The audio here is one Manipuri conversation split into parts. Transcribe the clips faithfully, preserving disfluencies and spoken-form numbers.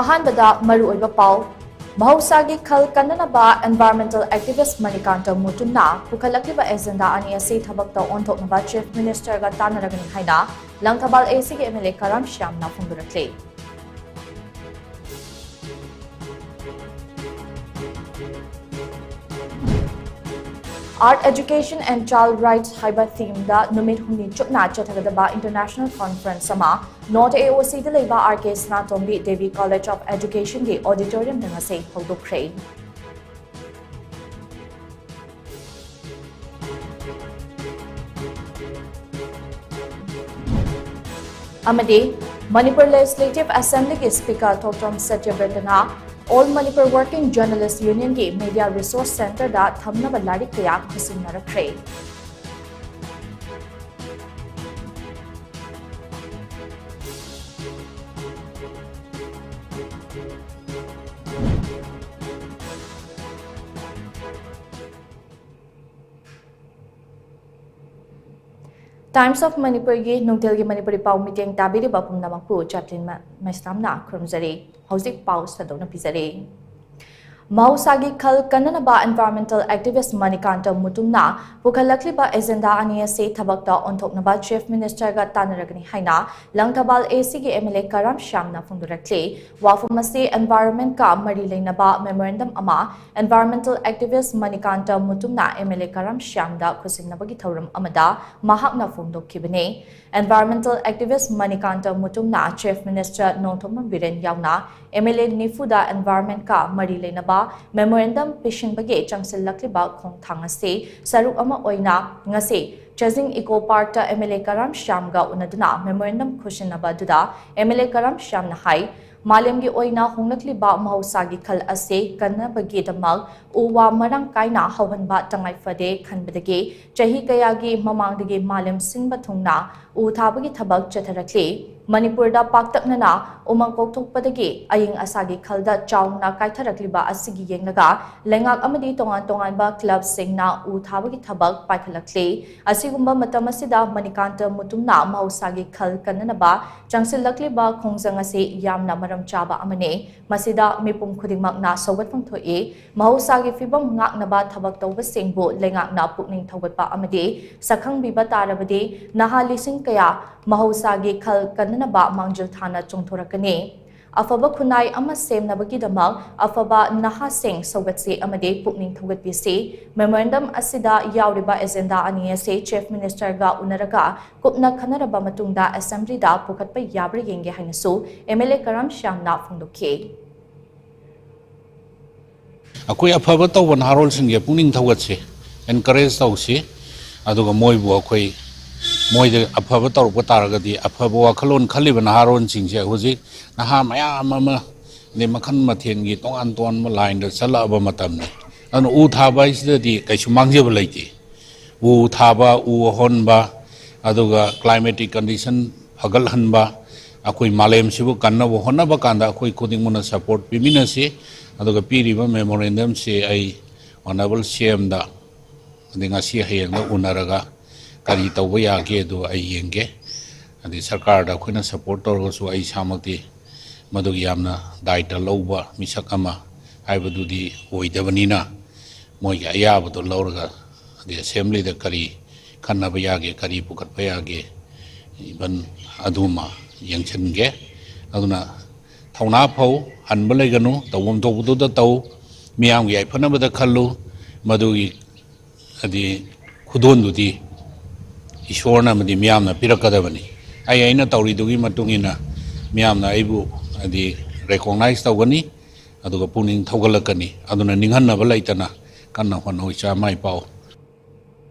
ꯑꯍꯥꯟꯕꯗ ꯃꯔꯨꯑꯣꯏꯕ ꯄꯥꯎ꯫ ꯃꯍꯧꯁꯥꯒꯤ ꯈꯜ ꯀꯟꯅꯅꯕ environmental activist ꯃꯅꯤꯀꯥꯟꯇ ꯃꯨꯇꯨꯝꯅ ꯄꯨꯈꯠꯂꯛꯂꯤꯕ agenda ꯑꯅꯤ ꯑꯁꯤ ꯊꯕꯛꯇ ꯑꯣꯟꯊꯣꯛꯅꯕ Chief Ministerꯒ ꯇꯥꯟꯅꯔꯒꯅꯤ ꯍꯥꯏꯅ Langthabal ACꯒꯤ MLA Karam ꯁ꯭ꯌꯥꯝꯅ ꯐꯣꯡꯗꯣꯔꯛꯂꯤ꯫ Art Education and Child Rights ꯍꯥꯏꯕ themeꯗ ꯅꯨꯃꯤꯠ ꯍꯨꯝꯅꯤ ꯆꯨꯞꯅ ꯆꯠꯊꯒꯗꯕ international conference ꯑꯃ North AOCꯗ ꯂꯩꯕ R K Sanatombi Devi College of Educationꯒꯤ auditoriumꯗ ꯉꯁꯤ ꯍꯧꯗꯣꯛꯈ꯭ꯔꯦ꯫ ꯑꯃꯗꯤ Manipur Legislative Assemblyꯒꯤ Speaker ꯊꯣꯛꯆꯣꯝ ꯁꯇ꯭ꯌꯕ꯭ꯔꯇꯅ All Manipur Working Journalist Unionꯒꯤ Media Resource Centreꯗ ꯊꯝꯅꯕ ꯂꯥꯏꯔꯤꯛ ꯀꯌꯥ ꯈꯨꯠꯁꯤꯟꯅꯔꯛꯈ꯭ꯔꯦ꯫ Times of Manipurꯒꯤ ꯅꯨꯡꯊꯤꯜꯒꯤ ꯃꯅꯤꯄꯨꯔꯤ ꯄꯥꯎ ꯃꯤꯠꯌꯦꯡ ꯇꯥꯕꯤꯔꯤꯕ ꯄꯨꯝꯅꯃꯛꯄꯨ ꯆꯥꯇ꯭ꯔꯤꯟ ꯃ-, ꯃꯩꯁꯅꯥꯝꯅ ꯈꯨꯔꯨꯝꯖꯔꯤ꯫ ꯍꯧꯖꯤꯛ ꯄꯥꯎ ꯁꯟꯗꯣꯛꯅ ꯄꯤꯖꯔꯤ꯫ ꯃꯍꯧꯁꯥꯒꯤ ꯈꯜ ꯀꯟꯅꯅꯕ environmental activist ꯃꯅꯤꯀꯥꯟꯇ ꯃꯨꯇꯨꯝꯅ ꯄꯨꯈꯠꯂꯛꯂꯤꯕ agenda ꯑꯅꯤ ꯑꯁꯤ ꯊꯕꯛꯇ ꯑꯣꯟꯊꯣꯛꯅꯕ Chief Ministerꯒ ꯇꯥꯟꯅꯔꯒꯅꯤ ꯍꯥꯏꯅ ꯂꯪꯊꯕꯥꯜ ACꯒꯤ MLA ꯀꯔꯥꯝ ꯁ꯭ꯌꯥꯝꯅ ꯐꯣꯡꯗꯣꯔꯛꯂꯤ꯫ ꯋꯥꯐꯝ ꯑꯁꯤ environmentꯀ ꯃꯔꯤ ꯂꯩꯅꯕ memorandum ꯑꯃ environmental activist ꯃꯅꯤꯀꯥꯟꯇ ꯃꯨꯇꯨꯝꯅ MLA ꯀꯔꯥꯝ ꯁ꯭ꯌꯥꯝꯗ ꯈꯨꯠꯁꯤꯟꯅꯕꯒꯤ ꯊꯧꯔꯝ ꯑꯃꯗ ꯃꯍꯥꯛꯅ ꯐꯣꯡꯗꯣꯛꯈꯤꯕꯅꯤ꯫ Environmental activist Manikanta ꯃꯨꯇꯨꯝꯅ Chief Minister Nongthombam Biren ꯌꯥꯎꯅ MLA ꯅꯤꯐꯨꯗ environmentꯀ ꯃꯔꯤ ꯂꯩꯅꯕ memorandum ꯄꯤꯁꯤꯟꯕꯒꯤ ꯆꯪꯁꯤꯜꯂꯛꯂꯤꯕ ꯈꯣꯡꯊꯥꯡ ꯑꯁꯤ ꯁꯔꯨꯛ ꯑꯃ ꯑꯣꯏꯅ ꯉꯁꯤ ꯆꯥꯖꯤꯡ Eco Parkꯇ MLA ꯀꯔꯥꯝ ꯁ꯭ꯌꯥꯝꯒ ꯎꯅꯗꯨꯅ memorandum ꯈꯨꯠꯁꯤꯟꯅꯕ ꯑꯗꯨꯗ MLA ꯀꯔꯥꯝ ꯁ꯭ꯌꯥꯝꯅ ꯍꯥꯏ, ꯃꯥꯂꯦꯝꯒꯤ ꯑꯣꯏꯅ ꯍꯣꯡꯂꯛꯂꯤꯕ ꯃꯍꯧꯁꯥꯒꯤ ꯈꯜ ꯑꯁꯤ ꯀꯟꯅꯕꯒꯤꯗꯃꯛ ꯎ ꯋꯥ ꯃꯔꯥꯡ ꯀꯥꯏꯅ ꯍꯧꯍꯟꯕ ꯇꯉꯥꯏ ꯐꯗꯦ ꯈꯟꯕꯗꯒꯤ ꯆꯍꯤ ꯀꯌꯥꯒꯤ ꯃꯃꯥꯡꯗꯒꯤ ꯃꯥꯂꯦꯝ ꯁꯤꯟꯕ ꯊꯨꯡꯅ ꯎ ꯊꯥꯕꯒꯤ ꯊꯕꯛ ꯆꯠꯊꯔꯛꯂꯤ꯫ ꯃꯅꯤꯄꯨꯔꯗ ꯄꯥꯛꯇꯛꯅꯅ ꯎꯃꯪ ꯀꯣꯛꯊꯣꯛꯄꯗꯒꯤ ꯑꯏꯪ ꯑꯁꯥꯒꯤ ꯈꯜꯗ ꯆꯥꯎꯅ ꯀꯥꯏꯊꯔꯛꯂꯤꯕ ꯑꯁꯤꯒꯤ ꯌꯦꯡꯂꯒ ꯂꯩꯉꯥꯛ ꯑꯃꯗꯤ ꯇꯣꯉꯥꯟ ꯇꯣꯉꯥꯟꯕ ꯀ꯭ꯂꯕꯁꯤꯡꯅ ꯎ ꯊꯥꯕꯒꯤ ꯊꯕꯛ ꯄꯥꯏꯈꯠꯂꯛꯂꯤ꯫ ꯑꯁꯤꯒꯨꯝꯕ ꯃꯇꯝ ꯑꯁꯤꯗ ꯃꯅꯤꯀꯥꯟꯇ ꯃꯨꯇꯨꯝꯅ ꯃꯍꯧꯁꯥꯒꯤ ꯈꯜ ꯀꯟꯅꯅꯕ ꯆꯪꯁꯤꯜꯂꯛꯂꯤꯕ ꯈꯣꯡꯖꯪ ꯑꯁꯤ ꯌꯥꯝꯅ ꯃꯔꯝ ꯆꯥꯕ ꯑꯃꯅꯤ꯫ ꯃꯁꯤꯗ ꯃꯤꯄꯨꯝ ꯈꯨꯗꯤꯡꯃꯛꯅ ꯁꯧꯒꯠꯐꯝ ꯊꯣꯛꯏ꯫ ꯃꯍꯧꯁꯥꯒꯤ ꯐꯤꯕꯝ ꯉꯥꯛꯅꯕ ꯊꯕꯛ ꯇꯧꯕꯁꯤꯡꯕꯨ ꯂꯩꯉꯥꯛꯅ ꯄꯨꯛꯅꯤꯡ ꯊꯧꯒꯠꯄ ꯑꯃꯗꯤ ꯁꯛꯈꯪꯕꯤꯕ ꯇꯥꯔꯕꯗꯤ ꯅꯍꯥ ꯂꯤꯁꯤꯡ ꯀꯌꯥ ꯃꯍꯧꯁꯥꯒꯤ ꯈꯜ ꯀꯟꯅꯅꯕ ꯃꯥꯡꯖꯤꯜ ꯊꯥꯅ ꯆꯣꯡꯊꯣꯔꯛꯀꯅꯤ꯫ ꯑꯐꯕ ꯈꯨꯟꯅꯥꯏ ꯑꯃ ꯁꯦꯝꯅꯕꯒꯤꯗꯃꯛ ꯑꯐꯕ ꯅꯍꯥꯁꯤꯡ ꯁꯧꯒꯠꯁꯤ ꯑꯃꯗꯤ ꯄꯨꯛꯅꯤꯡ ꯊꯧꯒꯠꯄꯤꯁꯤ꯫ Memorandum ꯑꯁꯤꯗ ꯌꯥꯎꯔꯤꯕ agenda ꯑꯅꯤ ꯑꯁꯤ Chief Ministerꯒ ꯎꯅꯔꯒ ꯀꯨꯞꯅ ꯈꯟꯅꯔꯕ ꯃꯇꯨꯡꯗ Assemblyꯗ ꯄꯨꯈꯠꯄ ꯌꯥꯕ꯭ꯔꯥ ꯌꯦꯡꯒꯦ ꯍꯥꯏꯅꯁꯨ MLA ꯀꯔꯥꯝ ꯁ꯭ꯌꯥꯝꯅ ꯐꯣꯡꯗꯣꯛꯈꯤ꯫ ꯑꯩꯈꯣꯏ ꯑꯐꯕ ꯇꯧꯕ ꯅꯍꯥꯔꯣꯜꯁꯤꯡꯁꯦ ꯄꯨꯛꯅꯤꯡ ꯊꯧꯒꯠꯁꯤ, encourage ꯇꯧꯁꯤ꯫ ꯑꯗꯨꯒ ꯃꯣꯏꯕꯨ ꯑꯩꯈꯣꯏ, ꯃꯣꯏꯗ ꯑꯐꯕ ꯇꯧꯔꯛꯄ ꯇꯥꯔꯒꯗꯤ, ꯑꯐꯕ ꯋꯥꯈꯜꯂꯣꯟ ꯈꯜꯂꯤꯕ ꯅꯍꯥꯔꯣꯜꯁꯤꯡꯁꯦ ꯍꯧꯖꯤꯛ ꯅꯍꯥ ꯃꯌꯥꯝ ꯑꯃ, ꯑꯗꯩ ꯃꯈꯜ ꯃꯊꯦꯜꯒꯤ ꯇꯣꯉꯥꯟ ꯇꯣꯉꯥꯟꯕ lineꯗ ꯆꯠꯂꯛꯑꯕ ꯃꯇꯝꯅꯤ꯫ ꯑꯗꯨꯅ ꯎ ꯊꯥꯕ ꯍꯥꯏꯁꯤꯗꯗꯤ ꯀꯩꯁꯨ ꯃꯥꯡꯖꯕ ꯂꯩꯇꯦ꯫ ꯎ ꯊꯥꯕ, ꯎ ꯍꯧꯍꯟꯕ, ꯑꯗꯨꯒ climatic condition ꯐꯒꯠꯍꯟꯕ, ꯑꯩꯈꯣꯏ ꯃꯥꯂꯦꯝꯁꯤꯕꯨ ꯀꯟꯅꯕ ꯍꯣꯠꯅꯕ ꯀꯥꯟꯗ ꯑꯩꯈꯣꯏ ꯈꯨꯗꯤꯡꯃꯛꯅ support ꯄꯤꯃꯤꯟꯅꯁꯤ꯫ ꯑꯗꯨꯒ ꯄꯤꯔꯤꯕ memorandumꯁꯤ ꯑꯩ Honourable CMꯗ, ꯑꯗꯩ ꯉꯁꯤ ꯍꯌꯦꯡꯗ ꯎꯅꯔꯒ ꯀꯔꯤ ꯇꯧꯕ ꯌꯥꯒꯦ ꯑꯗꯨ ꯑꯩ ꯌꯦꯡꯒꯦ꯫ ꯑꯗꯩ ꯁꯔꯀꯥꯔꯗ ꯑꯩꯈꯣꯏꯅ support ꯇꯧꯔꯒꯁꯨ ꯑꯩ ꯏꯁꯥꯃꯛꯇꯤ ꯃꯗꯨꯒꯤ ꯌꯥꯝꯅ ꯗꯥꯏꯇ ꯂꯧꯕ ꯃꯤꯁꯛ ꯑꯃ ꯍꯥꯏꯕꯗꯨꯗꯤ ꯑꯣꯏꯗꯕꯅꯤꯅ, ꯃꯣꯏꯒꯤ ꯑꯌꯥꯕꯗꯣ ꯂꯧꯔꯒ, ꯑꯗꯩ Assemblyꯗ ꯀꯔꯤ ꯈꯟꯅꯕ ꯌꯥꯒꯦ, ꯀꯔꯤ ꯄꯨꯈꯠꯄ ꯌꯥꯒꯦ, even ꯑꯗꯨꯃ ꯌꯦꯡꯁꯤꯟꯒꯦ꯫ ꯑꯗꯨꯅ ꯊꯧꯅꯥ ꯐꯧ, ꯍꯟꯕ ꯂꯩꯒꯅꯨ, ꯇꯧꯐꯝ ꯊꯣꯛꯄꯗꯨꯗ ꯇꯧ, ꯃꯤꯌꯥꯝꯒꯤ ꯌꯥꯏꯐꯅꯕꯗ ꯈꯜꯂꯨ, ꯃꯗꯨꯒꯤ ꯍꯥꯏꯗꯤ ꯈꯨꯗꯣꯜꯗꯨꯗꯤ ꯏꯁꯣꯔꯅ ꯑꯃꯗꯤ ꯃꯤꯌꯥꯝꯅ ꯄꯤꯔꯛꯀꯗꯕꯅꯤ꯫ ꯑꯩ ꯑꯩꯅ ꯇꯧꯔꯤꯗꯨꯒꯤ ꯃꯇꯨꯡ ꯏꯟꯅ ꯃꯤꯌꯥꯝꯅ ꯑꯩꯕꯨ ꯍꯥꯏꯗꯤ recognize ꯇꯧꯒꯅꯤ, ꯑꯗꯨꯒ ꯄꯨꯛꯅꯤꯡ ꯊꯧꯒꯠꯂꯛꯀꯅꯤ꯫ ꯑꯗꯨꯅ ꯅꯤꯡꯍꯟꯅꯕ ꯂꯩꯇꯅ ꯀꯟꯅ ꯍꯣꯠꯅꯧ, ꯏꯆꯥ, ꯃꯥꯏ ꯄꯥꯛꯑꯣ꯫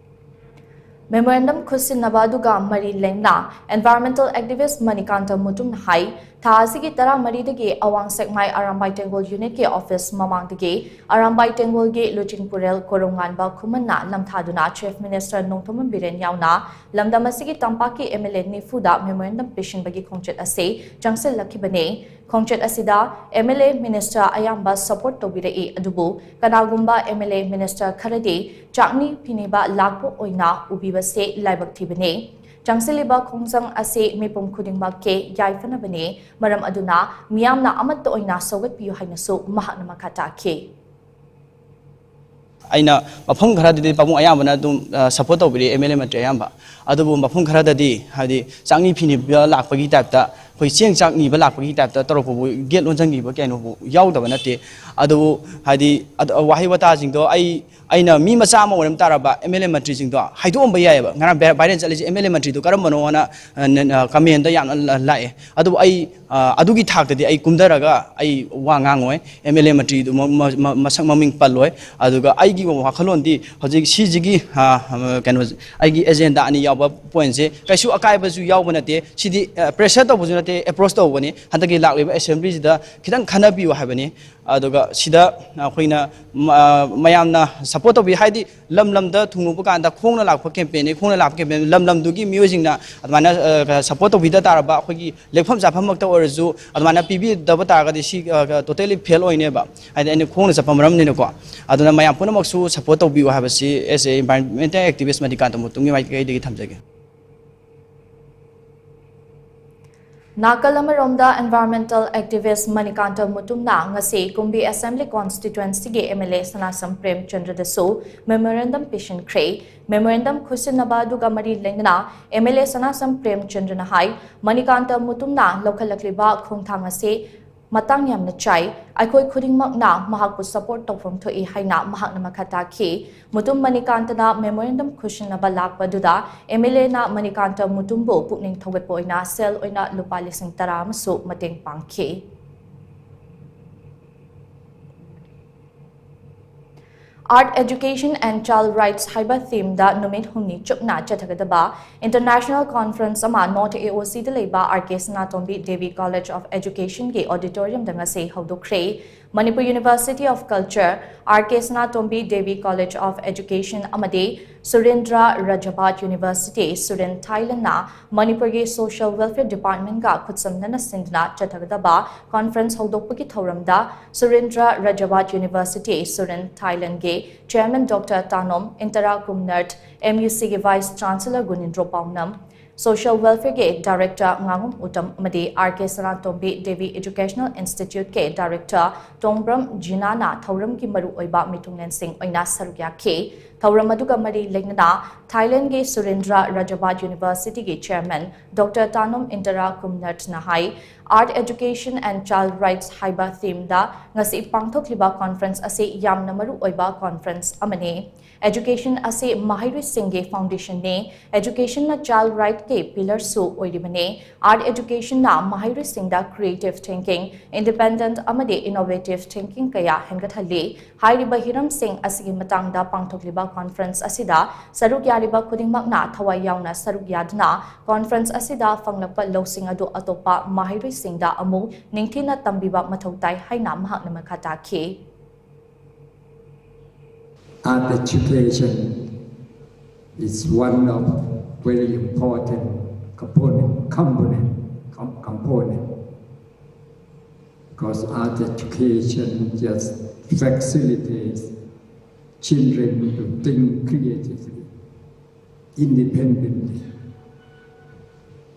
Memorandum ꯈꯨꯠꯁꯤꯟꯅꯕ ꯑꯗꯨꯒ ꯃꯔꯤ ꯂꯩꯅꯅ environmental activist ꯃꯅꯤꯀꯥꯟꯇ ꯃꯨꯇꯨꯝꯅ ꯍꯥꯏ, ꯊꯥ ꯑꯁꯤꯒꯤ ꯇꯔꯥꯃꯔꯤꯗꯒꯤ ꯑꯋꯥꯡ ꯁꯦꯛꯃꯥꯏ ꯑꯔꯥꯝꯕꯥꯏ ꯇꯦꯡꯒꯣꯜ ꯌꯨꯅꯤꯠꯀꯤ ꯑꯣꯐꯤꯁ ꯃꯃꯥꯡꯗꯒꯤ ꯑꯔꯥꯝꯕꯥꯏ ꯇꯦꯡꯒꯣꯜꯒꯤ ꯂꯨꯆꯤꯡꯄꯨꯔꯦꯜ ꯀꯣꯔꯨꯝꯉꯥꯟꯕ ꯈꯨꯃꯟꯅ ꯂꯝꯊꯥꯗꯨꯅ Chief Minister ꯅꯣꯡꯊꯣꯝꯕꯝ ꯕꯤꯔꯦꯟ ꯌꯥꯎꯅ ꯂꯝꯗꯝ ꯑꯁꯤꯒꯤ ꯇꯝꯄꯥꯛꯀꯤ M L A ꯅꯤꯐꯨꯗ memorandum ꯄꯤꯁꯤꯟꯕꯒꯤ ꯈꯣꯡꯆꯠ ꯑꯁꯤ ꯆꯪꯁꯤꯜꯂꯛꯈꯤꯕꯅꯤ꯫ ꯈꯣꯡꯆꯠ ꯑꯁꯤꯗ M L A minister ꯑꯌꯥꯝꯕ support ꯇꯧꯕꯤꯔꯛꯏ, ꯑꯗꯨꯕꯨ ꯀꯅꯥꯒꯨꯝꯕ M L A minister ꯈꯔꯗꯤ ꯆꯥꯛꯅꯤ ꯐꯤꯅꯤꯕ ꯂꯥꯛꯄ ꯑꯣꯏꯅ ꯎꯕꯤꯕꯁꯦ ꯂꯥꯏꯕꯛ ꯊꯤꯕꯅꯤ꯫ ꯆꯪꯁꯤꯜꯂꯤꯕ ꯈꯣꯡꯖꯪ ꯑꯁꯤ ꯃꯤꯄꯨꯝ ꯈꯨꯗꯤꯡꯃꯛꯀꯤ ꯌꯥꯏꯐꯅꯕꯅꯤ, ꯃꯔꯝ ꯑꯗꯨꯅ ꯃꯤꯌꯥꯝꯅ ꯑꯃꯠꯇ ꯑꯣꯏꯅ ꯁꯧꯒꯠꯄꯤꯌꯨ ꯍꯥꯏꯅꯁꯨ ꯃꯍꯥꯛꯅ ꯃꯈꯥ ꯇꯥꯈꯤ꯫ ꯑꯩꯅ ꯃꯐꯝ ꯈꯔꯗꯗꯤ ꯄꯥꯕꯨꯡ ꯑꯌꯥꯝꯕꯅ ꯑꯗꯨꯝ ꯁꯄꯣꯔꯠ ꯇꯧꯕꯤꯔꯛꯑꯦ, M L A ꯃꯟꯇ꯭ꯔꯤ ꯑꯌꯥꯝꯕ꯫ ꯑꯗꯨꯕꯨ ꯃꯐꯝ ꯈꯔꯗꯗꯤ ꯍꯥꯏꯗꯤ ꯆꯥꯛꯅꯤ ꯐꯤꯅꯤꯕ ꯂꯥꯛꯄꯒꯤ ꯇꯥꯏꯞꯇ, ꯑꯩꯈꯣꯏ ꯆꯦꯡ ꯆꯥꯛ ꯅꯤꯕ ꯂꯥꯛꯄꯒꯤ ꯇꯥꯏꯞꯇ ꯇꯧꯔꯛꯄꯕꯨ, ꯒꯦꯠ ꯂꯣꯟꯁꯤꯟꯈꯤꯕ ꯀꯩꯅꯣꯕꯨ ꯌꯥꯎꯗꯕ ꯅꯠꯇꯦ꯫ ꯑꯗꯨꯕꯨ ꯍꯥꯏꯗꯤ ꯑꯗ-, ꯋꯥꯍꯩ ꯋꯥꯇꯥꯁꯤꯡꯗꯣ ꯑꯩ, ꯑꯩꯅ ꯃꯤ ꯃꯆꯥ ꯑꯃ ꯑꯣꯏꯔꯝ ꯇꯥꯔꯕ M L A ꯃꯟꯇ꯭ꯔꯤꯁꯤꯡꯗꯣ ꯍꯥꯏꯗꯣꯛꯑꯝꯕ ꯌꯥꯏꯑꯕ꯫ ꯉꯔꯥꯡ ꯚꯥꯏ-, viral ꯆꯠꯂꯤꯁꯦ M L A ꯃꯟꯇ꯭ꯔꯤꯗꯣ ꯀꯔꯝꯕꯅꯣꯅ, ꯑ, ꯅ-, ꯑ, comment ꯌꯥꯝꯅ ꯂ-, ꯂꯥꯛꯑꯦ꯫ ꯑꯗꯨꯕꯨ ꯑꯩ, ꯑ, ꯑꯗꯨꯒꯤ ꯊꯥꯛꯇꯗꯤ ꯑꯩ ꯀꯨꯝꯊꯔꯒ ꯑꯩ ꯋꯥ ꯉꯥꯡꯉꯣꯏ꯫ M L A ꯃꯟꯇ꯭ꯔꯤꯗꯨ ꯃ-, ꯃ-, ꯃ-, ꯃꯁꯛ ꯃꯃꯤꯡ ꯄꯜꯂꯣꯏ꯫ ꯑꯗꯨꯒ ꯑꯩꯒꯤ ꯋꯥꯈꯜꯂꯣꯟꯗꯤ ꯍꯧꯖꯤꯛ ꯁꯤꯁꯤꯒꯤ, ꯑ, ꯀꯩꯅꯣ, ꯑꯩꯒꯤ agenda ꯑꯅꯤ ꯌꯥꯎꯕ pointꯁꯦ ꯀꯩꯁꯨ ꯑꯀꯥꯏꯕꯁꯨ ꯌꯥꯎꯕ ꯅꯠꯇꯦ꯫ ꯁꯤꯗꯤ, ꯑ, pressure ꯇꯧꯕꯁꯨ ꯅꯠꯇꯦ, approach ꯇꯧꯕꯅꯤ꯫ ꯍꯟꯗꯛꯀꯤ ꯂꯥꯛꯂꯤꯕ assemblyꯁꯤꯗ ꯈꯤꯇꯪ ꯈꯟꯅꯕꯤꯌꯨ ꯍꯥꯏꯕꯅꯤ꯫ ꯑꯗꯨꯒ ꯁꯤꯗ ꯑꯩꯈꯣꯏꯅ ꯃ-, ꯃꯌꯥꯝꯅ support ꯇꯧꯕꯤ, ꯍꯥꯏꯗꯤ ꯂꯝ ꯂꯝꯗ ꯊꯨꯡꯉꯨꯕ ꯀꯥꯟꯗ ꯈꯣꯡꯅ ꯂꯥꯛꯄ campaignꯅꯤ, ꯈꯣꯡꯅ ꯂꯥꯛꯄ campaign, ꯂꯝ ꯂꯝꯗꯨꯒꯤ ꯃꯤꯑꯣꯏꯁꯤꯡꯅ ꯑꯗꯨꯃꯥꯏꯅ, ꯑ, support ꯇꯧꯕꯤꯗ ꯇꯥꯔꯕ ꯑꯩꯈꯣꯏꯒꯤ ꯂꯦꯛꯐꯝ ꯆꯥꯐꯝꯃꯛꯇ ꯑꯣꯏꯔꯁꯨ ꯑꯗꯨꯃꯥꯏꯅ ꯄꯤꯕꯤꯗꯕ ꯇꯥꯔꯒꯗꯤ ꯁꯤ, ꯑ, totally fail ꯑꯣꯏꯅꯦꯕ꯫ ꯍꯥꯏꯗꯤ ꯑꯩꯅ ꯈꯣꯡꯅ ꯆꯠꯄ ꯃꯔꯝꯅꯤꯅꯀꯣ꯫ ꯑꯗꯨꯅ ꯃꯌꯥꯝ ꯄꯨꯝꯅꯃꯛꯁꯨ support ꯇꯧꯕꯤꯌꯨ ꯍꯥꯏꯕꯁꯤ as a environmental activist Manikanta ꯃꯨꯇꯨꯝꯒꯤ ꯃꯥꯏꯀꯩꯗꯒꯤ ꯊꯝꯖꯒꯦ꯫ ꯅꯥꯀꯜ ꯑꯃꯔꯣꯝꯗ environmental activist ꯃꯅꯤꯀꯥꯟꯇ ꯃꯨꯇꯨꯝꯅ ꯉꯁꯤ ꯀꯨꯝꯕꯤ Assembly Constituencyꯒꯤ M L A ꯁꯅꯥꯁꯝ ꯄ꯭ꯔꯦꯝꯆꯟꯗ꯭ꯔꯗꯁꯨ memorandum ꯄꯤꯁꯤꯟꯈ꯭ꯔꯦ꯫ Memorandum ꯈꯨꯠꯁꯤꯟꯅꯕ ꯑꯗꯨꯒ ꯃꯔꯤ ꯂꯩꯅꯅ M L A ꯁꯅꯥꯁꯝ ꯄ꯭ꯔꯦꯝꯆꯟꯗ꯭ꯔꯅ ꯍꯥꯏ, ꯃꯅꯤꯀꯥꯟꯇ ꯃꯨꯇꯨꯝꯅ ꯂꯧꯈꯠꯂꯛꯂꯤꯕ ꯈꯣꯡꯊꯥꯡ ꯑꯁꯤ ꯃꯇꯥꯡ ꯌꯥꯝꯅ ꯆꯥꯏ꯫ ꯑꯩꯈꯣꯏ ꯈꯨꯗꯤꯡꯃꯛꯅ ꯃꯍꯥꯛꯄꯨ support ꯇꯧꯐꯝ ꯊꯣꯛꯏ ꯍꯥꯏꯅ ꯃꯍꯥꯛꯅ ꯃꯈꯥ ꯇꯥꯈꯤ꯫ Mutum ꯃꯅꯤꯀꯥꯟꯇꯅ memorandum ꯈꯨꯠꯁꯤꯟꯅꯕ ꯂꯥꯛꯄꯗꯨꯗ M L Aꯅ Manikanta ꯃꯨꯇꯨꯝꯕꯨ ꯄꯨꯛꯅꯤꯡ ꯊꯧꯒꯠꯄ ꯑꯣꯏꯅ ꯁꯦꯜ ꯑꯣꯏꯅ ꯂꯨꯄꯥ ꯂꯤꯁꯤꯡ ꯇꯔꯥ ꯑꯃꯁꯨ ꯃꯇꯦꯡ ꯄꯥꯡꯈꯤ꯫ Art Education and Child Rights ꯍꯥꯏꯕ themeꯗ ꯅꯨꯃꯤꯠ ꯍꯨꯝꯅꯤ ꯆꯨꯞꯅ ꯆꯠꯊꯒꯗꯕ international conference ꯑꯃ North A O Cꯗ ꯂꯩꯕ R K Sanatombi Devi College of Educationꯒꯤ auditoriumꯗ ꯉꯁꯤ ꯍꯧꯗꯣꯛꯈ꯭ꯔꯦ꯫ Manipur University of Culture, R K Sanatombi Devi College of Education ꯑꯃꯗꯤ Surendra Rajabhat University, Surin, Thailandꯅ ꯃꯅꯤꯄꯨꯔꯒꯤ Social Welfare Departmentꯀ ꯈꯨꯠꯁꯝꯅꯅ ꯁꯤꯟꯗꯨꯅ ꯆꯠꯊꯒꯗꯕ conference ꯍꯧꯗꯣꯛꯄꯒꯤ ꯊꯧꯔꯝꯗ Surendra Rajabhat University, Surin, Thailandꯒꯤ Chairman Doctor Tanom Intara Kumnert, M U Cꯒꯤ Vice Chancellor Gunindro Paunam, Social Welfareꯒꯤ Director Ngangum Uttam ꯑꯃꯗꯤ R K Sanatombi Devi Educational Instituteꯀꯤ Director Tongbram Jinana ꯊꯧꯔꯝꯒꯤ ꯃꯔꯨꯑꯣꯏꯕ ꯃꯤꯊꯨꯡꯂꯦꯟꯁꯤꯡ ꯑꯣꯏꯅ ꯁꯔꯨꯛ ꯌꯥꯈꯤ꯫ ꯊꯧꯔꯝ ꯑꯗꯨꯒ ꯃꯔꯤ ꯂꯩꯅꯅ Thailandꯒꯤ Surendra Rajabhat Universityꯒꯤ Chairman Doctor Tanom Intara Kumnertꯅ high, Art Education and Child Rights ꯍꯥꯏꯕ themeꯗ ꯉꯁꯤ ꯄꯥꯡꯊꯣꯛꯂꯤꯕ conference ꯑꯁꯤ ꯌꯥꯝꯅ ꯃꯔꯨꯑꯣꯏꯕ conference ꯑꯃꯅꯤ꯫ Education ꯑꯁꯤ ꯃꯍꯩꯔꯣꯏꯁꯤꯡꯒꯤ foundationꯅꯤ꯫ Educationꯅ child rightꯀꯤ pillarꯁꯨ ꯑꯣꯏꯔꯤꯕꯅꯤ꯫ Art educationꯅ ꯃꯍꯩꯔꯣꯏꯁꯤꯡꯗ creative thinking, independent ꯑꯃꯗꯤ innovative thinking ꯀꯌꯥ ꯍꯦꯟꯒꯠꯍꯜꯂꯤ꯫ ꯍꯥꯏꯔꯤꯕ ꯍꯤꯔꯝꯁꯤꯡ ꯑꯁꯤꯒꯤ ꯃꯇꯥꯡꯗ ꯄꯥꯡꯊꯣꯛꯂꯤꯕ conference ꯑꯁꯤꯗ ꯁꯔꯨꯛ ꯌꯥꯔꯤꯕ ꯈꯨꯗꯤꯡꯃꯛꯅ ꯊꯋꯥꯏ ꯌꯥꯎꯅ ꯁꯔꯨꯛ ꯌꯥꯗꯨꯅ conference ꯑꯁꯤꯗ ꯐꯪꯂꯛꯄ ꯂꯧꯁꯤꯡ ꯑꯗꯨ ꯑꯇꯣꯞꯄ ꯃꯍꯩꯔꯣꯏꯁꯤꯡꯗ ꯑꯃꯨꯛ ꯅꯤꯡꯊꯤꯅ ꯇꯝꯕꯤꯕ ꯃꯊꯧ ꯇꯥꯏ ꯍꯥꯏꯅ ꯃꯍꯥꯛꯅ ꯃꯈꯥ ꯇꯥꯈꯤ꯫ Art education is one of very important component, component, com- component, because art education just facilitates children to think creatively, independently,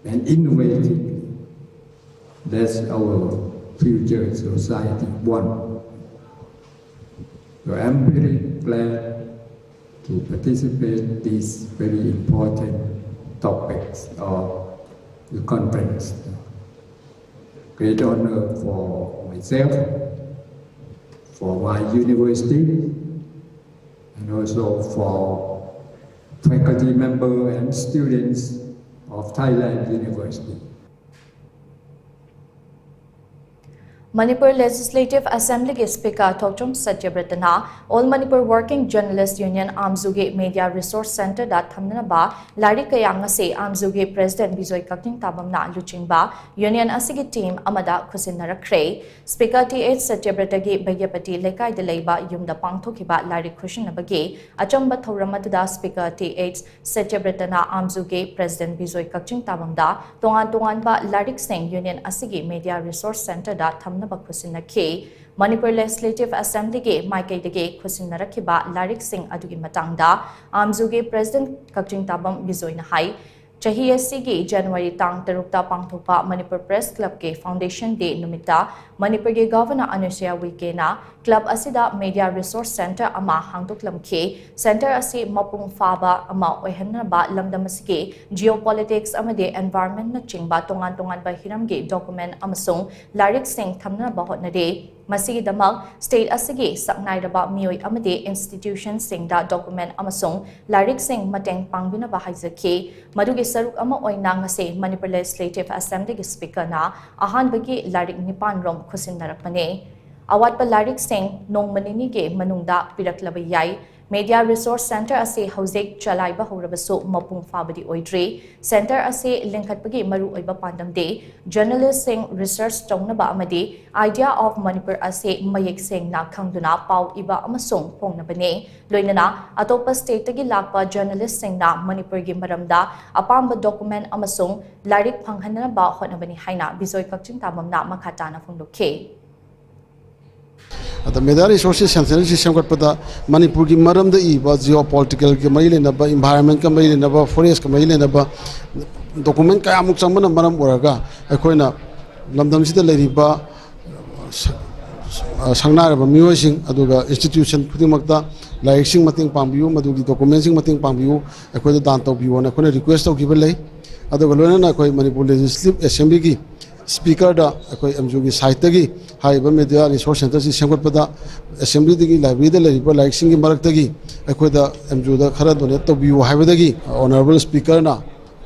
and innovatively. That's our future society want. So I'm very glad to participate these very important topics of the conference. Great honor for myself, for my university, and also for faculty member and students of Thailand University. Manipur Legislative Assembly ꯒꯤ Speaker ꯊꯣꯛꯆꯣꯝ ꯁꯇ꯭ꯌꯕ꯭ꯔꯇꯅ All Manipur Working Journalist Union ꯑꯥꯝꯖꯨꯒꯤ Media Resource Centre ꯗ ꯊꯝꯅꯅꯕ ꯂꯥꯏꯔꯤꯛ ꯀꯌꯥ ꯉꯁꯤ ꯑꯥꯝꯖꯨꯒꯤ President ꯕꯤꯖꯣꯏ ꯀꯛꯆꯤꯡ ꯇꯥꯕꯝꯅ ꯂꯨꯆꯤꯡꯕ Union ꯑꯁꯤꯒꯤ team ꯑꯃꯗ ꯈꯨꯠꯁꯤꯟꯅꯔꯛꯈ꯭ꯔꯦ꯫ Speaker ꯇꯤ ꯑꯩꯆ ꯁꯇ꯭ꯌꯕ꯭ꯔꯇꯒꯤ ꯕꯩꯒ꯭ꯌꯥꯄꯇꯤ ꯂꯩꯀꯥꯏꯗ ꯂꯩꯕ ꯌꯨꯝꯗ ꯄꯥꯡꯊꯣꯛꯈꯤꯕ ꯂꯥꯏꯔꯤꯛ ꯈꯨꯠꯁꯤꯟꯅꯕꯒꯤ ꯑꯆꯝꯕ ꯊꯧꯔꯝ ꯑꯗꯨꯗ Speaker T H ꯁꯇ꯭ꯌꯕ꯭ꯔꯇꯅ ꯑꯥꯝꯖꯨꯒꯤ President Bijoy ꯀꯛꯆꯤꯡ ꯇꯥꯕꯝꯗ ꯇꯣꯉꯥꯟ ꯇꯣꯉꯥꯟꯕ ꯂꯥꯏꯔꯤꯛꯁꯤꯡ Union ꯑꯁꯤꯒꯤ Media Resource Centre ꯗ ꯊꯝꯅꯕ ꯈꯨꯠꯁꯤꯟꯅꯈꯤ꯫ Manipur Legislative Assembly ꯒꯤ ꯃꯥꯏꯀꯩꯗꯒꯤ ꯈꯨꯠꯁꯤꯟꯅꯔꯛꯈꯤꯕ ꯂꯥꯏꯔꯤꯛꯁꯤꯡ ꯑꯗꯨꯒꯤ ꯃꯇꯥꯡꯗ ꯑꯥꯝꯖꯨꯒꯤ President ꯀꯛꯆꯤꯡ ꯇꯥꯕꯝ ꯕꯤꯖꯣꯏꯅ ꯍꯥꯏ, ꯆꯍꯤ ꯑꯁꯤꯒꯤ January ꯇꯥꯡ ꯇꯔꯨꯛꯇ ꯄꯥꯡꯊꯣꯛꯄ Manipur Press Club ꯀꯤ Foundation Day ꯅꯨꯃꯤꯠꯇ ꯃꯅꯤꯄꯨꯔꯒꯤ Governor ꯑꯅꯨꯁꯨꯌꯥ ꯎꯏꯀꯦꯅ club ꯑꯁꯤꯗ Media Resource Centre ꯑꯃ ꯍꯥꯡꯗꯣꯛꯂꯝꯈꯤ꯫ Centre ꯑꯁꯤ ꯃꯄꯨꯡ ꯐꯥꯕ ꯑꯃ ꯑꯣꯏꯍꯟꯅꯕ ꯂꯝꯗꯝ ꯑꯁꯤꯒꯤ geopolitics ꯑꯃꯗꯤ environment ꯅꯆꯤꯡꯕ ꯇꯣꯉꯥꯟ ꯇꯣꯉꯥꯟꯕ ꯍꯤꯔꯝꯒꯤ document ꯑꯃꯁꯨꯡ ꯂꯥꯏꯔꯤꯛꯁꯤꯡ ꯊꯝꯅꯕ ꯍꯣꯠꯅꯔꯤ꯫ ꯃꯁꯤꯒꯤꯗꯃꯛ state ꯑꯁꯤꯒꯤ ꯁꯛꯅꯥꯏꯔꯕ ꯃꯤꯑꯣꯏ ꯑꯃꯗꯤ institution ꯁꯤꯡꯗ document ꯑꯃꯁꯨꯡ ꯂꯥꯏꯔꯤꯛꯁꯤꯡ ꯃꯇꯦꯡ ꯄꯥꯡꯕꯤꯅꯕ ꯍꯥꯏꯖꯈꯤ꯫ ꯃꯗꯨꯒꯤ ꯁꯔꯨꯛ ꯑꯃ ꯑꯣꯏꯅ ꯉꯁꯤ Manipur Legislative Assembly ꯒꯤ Speaker ꯅ ꯑꯍꯥꯟꯕꯒꯤ ꯂꯥꯏꯔꯤꯛ ꯅꯤꯄꯥꯟ ꯔꯣꯝ ꯈꯨꯠꯁꯤꯟꯅꯔꯛꯄꯅꯤ꯫ ꯑꯋꯥꯠꯄ ꯂꯥꯏꯔꯤꯛꯁꯤꯡ ꯅꯣꯡꯃ ꯅꯤꯅꯤꯒꯤ ꯃꯅꯨꯡꯗ ꯄꯤꯔꯛꯂꯕ ꯌꯥꯏ꯫ Media Resource Centre ꯑꯁꯤ ꯍꯧꯖꯤꯛ ꯆꯂꯥꯏꯕ ꯍꯧꯔꯕꯁꯨ ꯃꯄꯨꯡ ꯐꯥꯕꯗꯤ ꯑꯣꯏꯗ꯭ꯔꯤ꯫ Centre ꯑꯁꯤ ꯂꯤꯡꯈꯠꯄꯒꯤ ꯃꯔꯨꯑꯣꯏꯕ ꯄꯥꯟꯗꯝꯗꯤ journalist ꯁꯤꯡ research ꯇꯧꯅꯕ ꯑꯃꯗꯤ Idea of Manipur ꯑꯁꯤ ꯃꯌꯦꯛ ꯁꯦꯡꯅ ꯈꯪꯗꯨꯅ ꯄꯥꯎ ꯏꯕ ꯑꯃꯁꯨꯡ ꯐꯣꯡꯅꯕꯅꯤ꯫ ꯂꯣꯏꯅꯅ ꯑꯇꯣꯞꯄ state ꯇꯒꯤ ꯂꯥꯛꯄ journalist ꯁꯤꯡꯅ ꯃꯅꯤꯄꯨꯔꯒꯤ ꯃꯔꯝꯗ ꯑꯄꯥꯝꯕ document ꯑꯃꯁꯨꯡ ꯂꯥꯏꯔꯤꯛ ꯐꯪꯍꯟꯅꯕ ꯍꯣꯠꯅꯕꯅꯤ ꯍꯥꯏꯅ ꯕꯤꯖꯣꯏ ꯀꯛꯆꯤꯡ ꯇꯥꯕꯝꯅ ꯃꯈꯥ ꯇꯥꯅ ꯐꯣꯡꯗꯣꯛꯈꯤ꯫ ꯑꯗ Media Resources Centre ꯁꯤ ꯁꯦꯝꯒꯠꯄꯗ ꯃꯅꯤꯄꯨꯔꯒꯤ ꯃꯔꯝꯗ ꯏꯕ geopolitical ꯒꯤ ꯃꯔꯤ ꯂꯩꯅꯕ, environment ꯀ ꯃꯔꯤ ꯂꯩꯅꯕ, forest ꯀ ꯃꯔꯤ ꯂꯩꯅꯕ document ꯀꯌꯥꯃꯨꯛ ꯆꯪꯕꯅ ꯃꯔꯝ ꯑꯣꯏꯔꯒ ꯑꯩꯈꯣꯏꯅ ꯂꯝꯗꯝꯁꯤꯗ ꯂꯩꯔꯤꯕ ꯁ-, ꯁ-, ꯁꯪꯅꯥꯏꯔꯕ ꯃꯤꯑꯣꯏꯁꯤꯡ ꯑꯗꯨꯒ institution ꯈꯨꯗꯤꯡꯃꯛꯇ ꯂꯥꯏꯔꯤꯛꯁꯤꯡ ꯃꯇꯦꯡ ꯄꯥꯡꯕꯤꯌꯨ, ꯃꯗꯨꯒꯤ document ꯁꯤꯡ ꯃꯇꯦꯡ ꯄꯥꯡꯕꯤꯌꯨ, ꯑꯩꯈꯣꯏꯗ ꯗꯥꯟ ꯇꯧꯕꯤꯌꯣꯅ ꯑꯩꯈꯣꯏꯅ request ꯇꯧꯈꯤꯕ ꯂꯩ꯫ ꯑꯗꯨꯒ ꯂꯣꯏꯅꯅ ꯑꯩꯈꯣꯏ ꯃꯅꯤꯄꯨꯔ Legislative Assembly ꯒꯤ Speaker ꯗ ꯑꯩꯈꯣꯏ ꯑꯦꯝꯖꯨꯒꯤ side ꯇꯒꯤ ꯍꯥꯏꯔꯤꯕ Media Resource Centre ꯁꯤ ꯁꯦꯝꯒꯠꯄꯗ Assembly ꯗꯒꯤ library ꯗ ꯂꯩꯔꯤꯕ ꯂꯥꯏꯔꯤꯛꯁꯤꯡꯒꯤ ꯃꯔꯛꯇꯒꯤ ꯑꯩꯈꯣꯏꯗ ꯑꯦꯝꯖꯨꯗ ꯈꯔ donate ꯇꯧꯕꯤꯌꯨ ꯍꯥꯏꯕꯗꯒꯤ Honourable Speaker ꯅ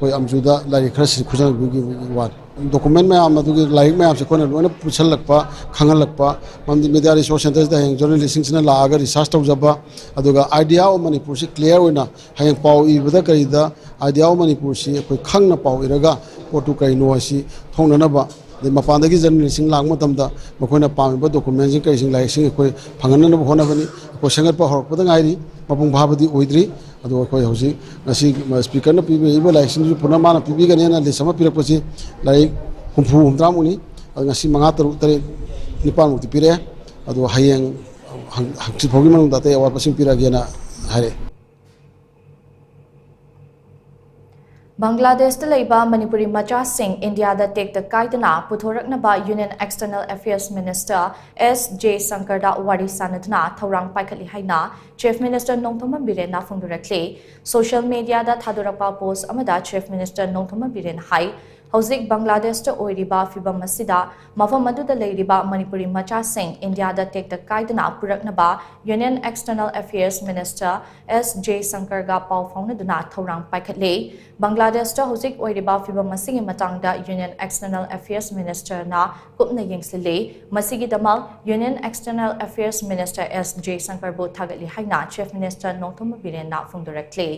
ꯑꯩꯈꯣꯏ ꯑꯝꯖꯨꯗ ꯂꯥꯏꯔꯤꯛ ꯈꯔ ꯁꯤ ꯈꯨꯠꯁꯝꯅꯕꯤꯒꯤ ꯋꯥꯅꯤ꯫ ꯗꯣꯀꯨꯃꯦꯟ ꯃꯌꯥꯝ ꯑꯗꯨꯒꯤ ꯂꯥꯏꯔꯤꯛ ꯃꯌꯥꯝꯁꯦ ꯑꯩꯈꯣꯏꯅ ꯂꯣꯏꯅ ꯄꯨꯁꯜꯂꯛꯄ, ꯈꯪꯍꯜꯂꯛꯄ, ꯃꯔꯝꯗꯤ ꯃꯦꯗꯤꯌꯥ ꯔꯤꯁꯣꯔꯁ ꯁꯦꯟꯇꯔꯁꯤꯗ ꯍꯌꯦꯡ ꯖꯔꯅꯦꯂꯤꯁꯁꯤꯡꯁꯤꯅ ꯂꯥꯛꯑꯒ ꯔꯤꯁꯥꯔꯁ ꯇꯧꯖꯕ, ꯑꯗꯨꯒ ꯑꯥꯏꯗꯤꯌꯥ ꯑꯣꯐ ꯃꯅꯤꯄꯨꯔꯁꯤ ꯀ꯭ꯂꯤꯌꯥꯔ ꯑꯣꯏꯅ ꯍꯌꯦꯡ ꯄꯥꯎ ꯏꯕꯗ ꯀꯔꯤꯗ ꯑꯥꯏꯗꯤꯌꯥ ꯑꯣꯐ ꯃꯅꯤꯄꯨꯔꯁꯤ ꯑꯩꯈꯣꯏ ꯈꯪꯅ ꯄꯥꯎ ꯏꯔꯒ ꯄꯣꯠꯇꯨ ꯀꯔꯤꯅꯣ ꯍꯥꯏꯁꯤ ꯊꯣꯛꯅꯅꯕ, ꯑꯗꯩ ꯃꯄꯥꯟꯗꯒꯤ ꯖꯔꯅꯦꯂꯤꯁꯁꯤꯡ ꯂꯥꯛꯄ ꯃꯇꯝꯗ ꯃꯈꯣꯏꯅ ꯄꯥꯝꯃꯤꯕ ꯗꯣꯀꯨꯃꯦꯟꯁꯤꯡ ꯀꯔꯤꯁꯤꯡ ꯂꯥꯏꯔꯤꯛꯁꯤꯡ ꯑꯩꯈꯣꯏ ꯐꯪꯍꯟꯅꯅꯕ ꯍꯣꯠꯅꯕꯅꯤ꯫ ꯑꯩꯈꯣꯏ ꯁꯦꯝꯒꯠꯄ ꯍꯧꯔꯛꯄꯗ ꯉꯥꯏꯔꯤ, ꯃꯄꯨꯡ ꯐꯥꯕꯗꯤ ꯑꯣꯏꯗ꯭ꯔꯤ꯫ ꯑꯗꯣ ꯑꯩꯈꯣꯏ ꯍꯧꯖꯤꯛ ꯉꯁꯤ ꯁ꯭ꯄꯤꯀꯔꯅ ꯄꯤꯕꯤꯔꯛꯏꯕ ꯂꯥꯏꯔꯤꯛꯁꯤꯡꯁꯨ ꯄꯨꯟꯅ ꯃꯥꯅ ꯄꯤꯕꯤꯒꯅꯦꯅ ꯂꯤꯁ ꯑꯃ ꯄꯤꯔꯛꯄꯁꯤ ꯂꯥꯏꯔꯤꯛ ꯍꯨꯝꯐꯨ ꯍꯨꯝꯗ꯭ꯔꯥꯃꯨꯛꯅꯤ꯫ ꯑꯗꯣ ꯉꯁꯤ ꯃꯉꯥ, ꯇꯔꯨꯛ, ꯇꯔꯦꯠ, ꯅꯤꯄꯥꯟꯃꯨꯛꯇꯤ ꯄꯤꯔꯛꯑꯦ꯫ ꯑꯗꯣ ꯍꯌꯦꯡ ꯍꯪ-, ꯍꯪꯆꯤꯠ ꯐꯥꯎꯒꯤ ꯃꯅꯨꯡꯗ ꯑꯇꯩ ꯑꯋꯥꯠꯄꯁꯤꯡ ꯄꯤꯔꯛꯑꯒꯦꯅ ꯍꯥꯏꯔꯛꯑꯦ꯫ ꯕꯪꯒ꯭ꯂꯥꯗꯦꯁꯇ ꯂꯩꯕ ꯃꯅꯤꯄꯨꯔꯤ ꯃꯆꯥꯁꯤꯡ ꯏꯟꯗꯤꯌꯥꯗ ꯇꯦꯛꯇ ꯀꯥꯏꯗꯅ ꯄꯨꯊꯣꯔꯛꯅꯕ ꯌꯨꯅꯤꯌꯟ ꯑꯦꯛꯁꯇꯔꯅꯦꯜ ꯑꯦꯐꯤꯌꯔꯁ ꯃꯤꯅꯤꯁꯇꯔ ꯑꯦꯁ ꯖꯦꯁꯪꯀꯔꯗ ꯋꯥꯔꯤ ꯁꯥꯅꯗꯨꯅ ꯊꯧꯔꯥꯡ ꯄꯥꯏꯈꯠꯂꯤ ꯍꯥꯏꯅ ꯆꯤꯐ ꯃꯤꯅꯤꯁꯇꯔ ꯅꯣꯡꯊꯣꯝꯕꯝ ꯕꯤꯔꯦꯟꯅ ꯐꯣꯡꯗꯣꯔꯛꯂꯤ꯫ ꯁꯣꯁꯤꯌꯦꯜ ꯃꯤꯗꯤꯌꯥꯗ ꯊꯥꯗꯣꯔꯛꯄ ꯄꯣꯁ ꯑꯃꯗ ꯆꯤꯐ ꯃꯤꯅꯤꯁꯇꯔ ꯅꯣꯡꯊꯣꯝꯕꯝ ꯕꯤꯔꯦꯟꯅ ꯍꯥꯏ, ꯍꯧꯖꯤꯛ ꯕꯪꯒ꯭ꯂꯥꯗꯦꯁꯇ ꯑꯣꯏꯔꯤꯕ ꯐꯤꯕꯝ ꯑꯁꯤꯗ ꯃꯐꯝ ꯑꯗꯨꯗ ꯂꯩꯔꯤꯕ ꯃꯅꯤꯄꯨꯔꯤ ꯃꯆꯥꯁꯤꯡ ꯏꯟꯗꯤꯌꯥꯗ ꯇꯦꯛꯇ ꯀꯥꯏꯗꯅ ꯄꯨꯔꯛꯅꯕ ꯌꯨꯅꯤꯌꯟ ꯑꯦꯛꯁꯇꯔꯅꯦꯜ ꯑꯦꯐꯤꯌꯔꯁ ꯃꯤꯅꯤꯁꯇꯔ ꯑꯦꯁ ꯖꯦꯁꯪꯀꯔꯒ ꯄꯥꯎ ꯐꯥꯎꯅꯗꯨꯅ ꯊꯧꯔꯥꯡ ꯄꯥꯏꯈꯠꯂꯤ꯫ ꯕꯪꯒ꯭ꯂꯥꯗꯦꯁꯇ ꯍꯧꯖꯤꯛ ꯑꯣꯏꯔꯤꯕ ꯐꯤꯕꯝ ꯑꯁꯤꯒꯤ ꯃꯇꯥꯡꯗ ꯌꯨꯅꯤꯌꯟ ꯑꯦꯛꯁꯇꯔꯅꯦꯜ ꯑꯦꯐꯤꯌꯔꯁ ꯃꯤꯅꯤꯁꯇꯔꯅ ꯀꯨꯞꯅ ꯌꯦꯡꯁꯤꯜꯂꯤ꯫ ꯃꯁꯤꯒꯤꯗꯃꯛ union external affairs minister S ꯖꯦꯁꯪꯀꯔꯕꯨ ꯊꯥꯒꯠꯂꯤ ꯍꯥꯏꯅ ꯆꯤꯐ ꯃꯤꯅꯤꯁꯇꯔ ꯅꯣꯡꯊꯣꯝꯕꯝ ꯕꯤꯔꯦꯟꯅ ꯐꯣꯡꯗꯣꯔꯛꯂꯤ꯫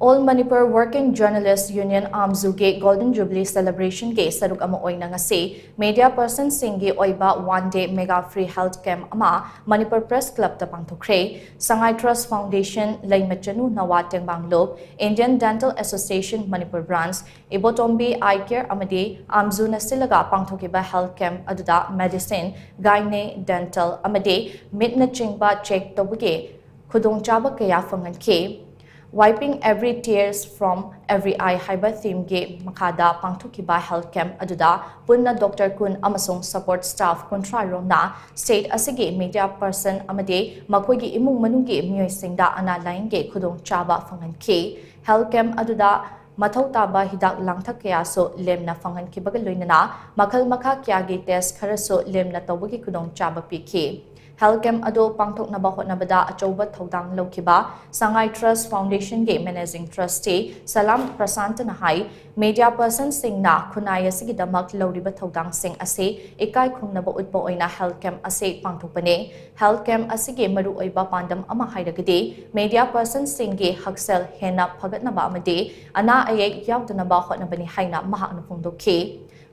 All Manipur Working Journalist Union, ꯑꯥꯝꯖꯨꯒꯤ Golden Jubilee Celebrationꯒꯤ ꯁꯔꯨꯛ ꯑꯃ ꯑꯣꯏꯅ ꯉꯁꯤ ꯃꯤꯗꯤꯌꯥ ꯄꯔꯁꯟꯁꯤꯡꯒꯤ ꯑꯣꯏꯕ one day mega free health camp ꯑꯃ ꯃꯅꯤꯄꯨꯔ ꯄ꯭ꯔꯦꯁ ꯀ꯭ꯂꯕꯇ ꯄꯥꯡꯊꯣꯛꯈ꯭ꯔꯦ꯫ ꯁꯉꯥꯏ ꯇ꯭ꯔꯁ ꯐꯥꯎꯟꯗꯦꯁꯟ, ꯂꯩꯃꯆꯅꯨ ꯅꯋꯥ ꯇꯦꯡꯕꯥꯡꯂꯨꯞ, Indian dental association Manipur branch, Ibotombi eye care ꯑꯃꯗꯤ ꯑꯥꯝꯖꯨꯅ ꯁꯤꯜꯂꯒ ꯄꯥꯡꯊꯣꯛꯈꯤꯕ ꯍꯦꯜꯊ ꯀꯦꯝꯞ ꯑꯗꯨꯗ ꯃꯦꯗꯤꯁꯤꯟ, ꯒꯥꯏꯅꯦ, ꯗꯦꯟꯇꯜ ꯑꯃꯗꯤ ꯃꯤꯠꯅꯆꯤꯡꯕ ꯆꯦꯛ ꯇꯧꯕꯒꯤ ꯈꯨꯗꯣꯡꯆꯥꯕ ꯀꯌꯥ ꯐꯪꯍꯟꯈꯤ꯫ Wiping Every Tears from Every Eye ꯍꯥꯏꯕ ꯊꯤꯝꯒꯤ ꯃꯈꯥꯗ ꯄꯥꯡꯊꯣꯛꯈꯤꯕ ꯍꯦꯜꯊ ꯀꯦꯝꯞ ꯑꯗꯨꯗ ꯄꯨꯟꯅ ꯗꯣꯛꯇꯔ ꯀꯨꯟ ꯑꯃꯁꯨꯡ ꯁꯄꯣꯔꯠ ꯁ꯭ꯇꯥꯐ ꯀꯨꯟꯊ꯭ꯔꯥ ꯔꯣꯝꯅ ꯁ꯭ꯇꯦꯠ ꯑꯁꯤꯒꯤ ꯃꯤꯗꯤꯌꯥ ꯄꯔꯁꯟ ꯑꯃꯗꯤ ꯃꯈꯣꯏꯒꯤ ꯏꯃꯨꯡ ꯃꯅꯨꯡꯒꯤ ꯃꯤꯑꯣꯏꯁꯤꯡꯗ ꯑꯅꯥ ꯂꯥꯌꯦꯡꯒꯤ ꯈꯨꯗꯣꯡꯆꯥꯕ ꯐꯪꯍꯟꯈꯤ꯫ ꯍꯦꯜꯊ ꯀꯦꯝꯞ ꯑꯗꯨꯗ ꯃꯊꯧ ꯇꯥꯕ ꯍꯤꯗꯥꯛ ꯂꯥꯡꯊꯛ ꯀꯌꯥꯁꯨ ꯂꯦꯝꯅ ꯐꯪꯍꯟꯈꯤꯕꯒ ꯂꯣꯏꯅꯅ ꯃꯈꯜ ꯃꯈꯥ ꯀꯌꯥꯒꯤ ꯇꯦꯁ ꯈꯔꯁꯨ ꯂꯦꯝꯅ ꯇꯧꯕꯒꯤ ꯈꯨꯗꯣꯡꯆꯥꯕ ꯄꯤꯈꯤ꯫ Health camp ꯑꯗꯨ ꯄꯥꯡꯊꯣꯛꯅꯕ ꯍꯣꯠꯅꯕꯗ ꯑꯆꯧꯕ ꯊꯧꯗꯥꯡ ꯂꯧꯈꯤꯕ ꯁꯉꯥꯏ Trust Foundation ꯒꯤ Managing Trustee ꯁꯂꯥꯝ ꯄ꯭ꯔꯁꯥꯟꯇꯅ ꯍꯥꯏ, media person ꯁꯤꯡꯅ ꯈꯨꯟꯅꯥꯏ ꯑꯁꯤꯒꯤꯗꯃꯛ ꯂꯧꯔꯤꯕ ꯊꯧꯗꯥꯡꯁꯤꯡ ꯑꯁꯤ ꯏꯀꯥꯏ ꯈꯨꯝꯅꯕ ꯎꯠꯄ ꯑꯣꯏꯅ health camp ꯑꯁꯤ ꯄꯥꯡꯊꯣꯛꯄꯅꯤ꯫ Health camp ꯑꯁꯤꯒꯤ ꯃꯔꯨꯑꯣꯏꯕ ꯄꯥꯟꯗꯝ ꯑꯃ ꯍꯥꯏꯔꯒꯗꯤ media person ꯁꯤꯡꯒꯤ ꯍꯛꯁꯦꯜ ꯍꯦꯟꯅ ꯐꯒꯠꯅꯕ ꯑꯃꯗꯤ ꯑꯅꯥ ꯑꯌꯦꯛ ꯌꯥꯎꯗꯅꯕ ꯍꯣꯠꯅꯕꯅꯤ ꯍꯥꯏꯅ ꯃꯍꯥꯛꯅ ꯐꯣꯡꯗꯣꯛꯈꯤ꯫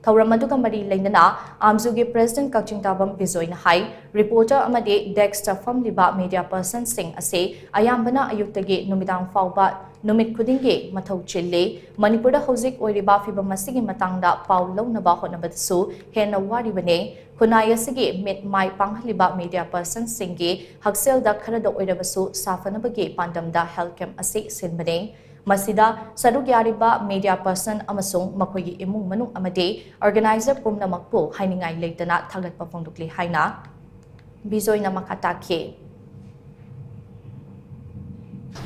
ꯊꯧꯔꯝ ꯑꯗꯨꯒ ꯃꯔꯤ ꯂꯩꯅꯅ ꯑꯥꯝꯖꯨꯒꯤ President ꯀꯛꯆꯤꯡ ꯇꯥꯕꯝ ꯕꯤꯖꯣꯏꯅ ꯍꯥꯏ, reporter ꯑꯃꯗꯤ desk ꯇ ꯐꯝꯂꯤꯕ media person ꯁꯤꯡ ꯑꯁꯤ ꯑꯌꯥꯝꯕꯅ ꯑꯌꯨꯛꯇꯒꯤ ꯅꯨꯃꯤꯗꯥꯡ ꯐꯥꯎꯕ ꯅꯨꯃꯤꯠ ꯈꯨꯗꯤꯡꯒꯤ ꯃꯊꯧ ꯆꯤꯜꯂꯤ꯫ ꯃꯅꯤꯄꯨꯔꯗ ꯍꯧꯖꯤꯛ ꯑꯣꯏꯔꯤꯕ ꯐꯤꯚꯝ ꯑꯁꯤꯒꯤ ꯃꯇꯥꯡꯗ ꯄꯥꯎ ꯂꯧꯅꯕ ꯍꯣꯠꯅꯕꯗꯁꯨ ꯍꯦꯟꯅ ꯋꯥꯔꯤꯕꯅꯤ꯫ ꯈꯨꯟꯅꯥꯏ ꯑꯁꯤꯒꯤ ꯃꯤꯠ ꯃꯥꯏ ꯄꯥꯡꯍꯜꯂꯤꯕ media person ꯁꯤꯡꯒꯤ ꯍꯛꯁꯦꯜꯗ ꯈꯔꯗ ꯑꯣꯏꯔꯕꯁꯨ ꯁꯥꯐꯅꯕꯒꯤ ꯄꯥꯟꯗꯝꯗ health camp ꯑꯁꯤ ꯁꯤꯟꯕꯅꯤ꯫ ꯃꯁꯤꯗ ꯁꯔꯨꯛ ꯌꯥꯔꯤꯕ media person ꯑꯃꯁꯨꯡ ꯃꯈꯣꯏꯒꯤ ꯏꯃꯨꯡ ꯃꯅꯨꯡ ꯑꯃꯗꯤ organizer ꯄꯨꯝꯅꯃꯛꯄꯨ ꯍꯥꯏꯅꯤꯡꯉꯥꯏ ꯂꯩꯇꯅ ꯊꯥꯒꯠꯄ ꯐꯣꯡꯗꯣꯛꯂꯤ ꯍꯥꯏꯅ ꯕꯤꯖꯣꯏꯅ ꯃꯈꯥ ꯇꯥꯈꯤ꯫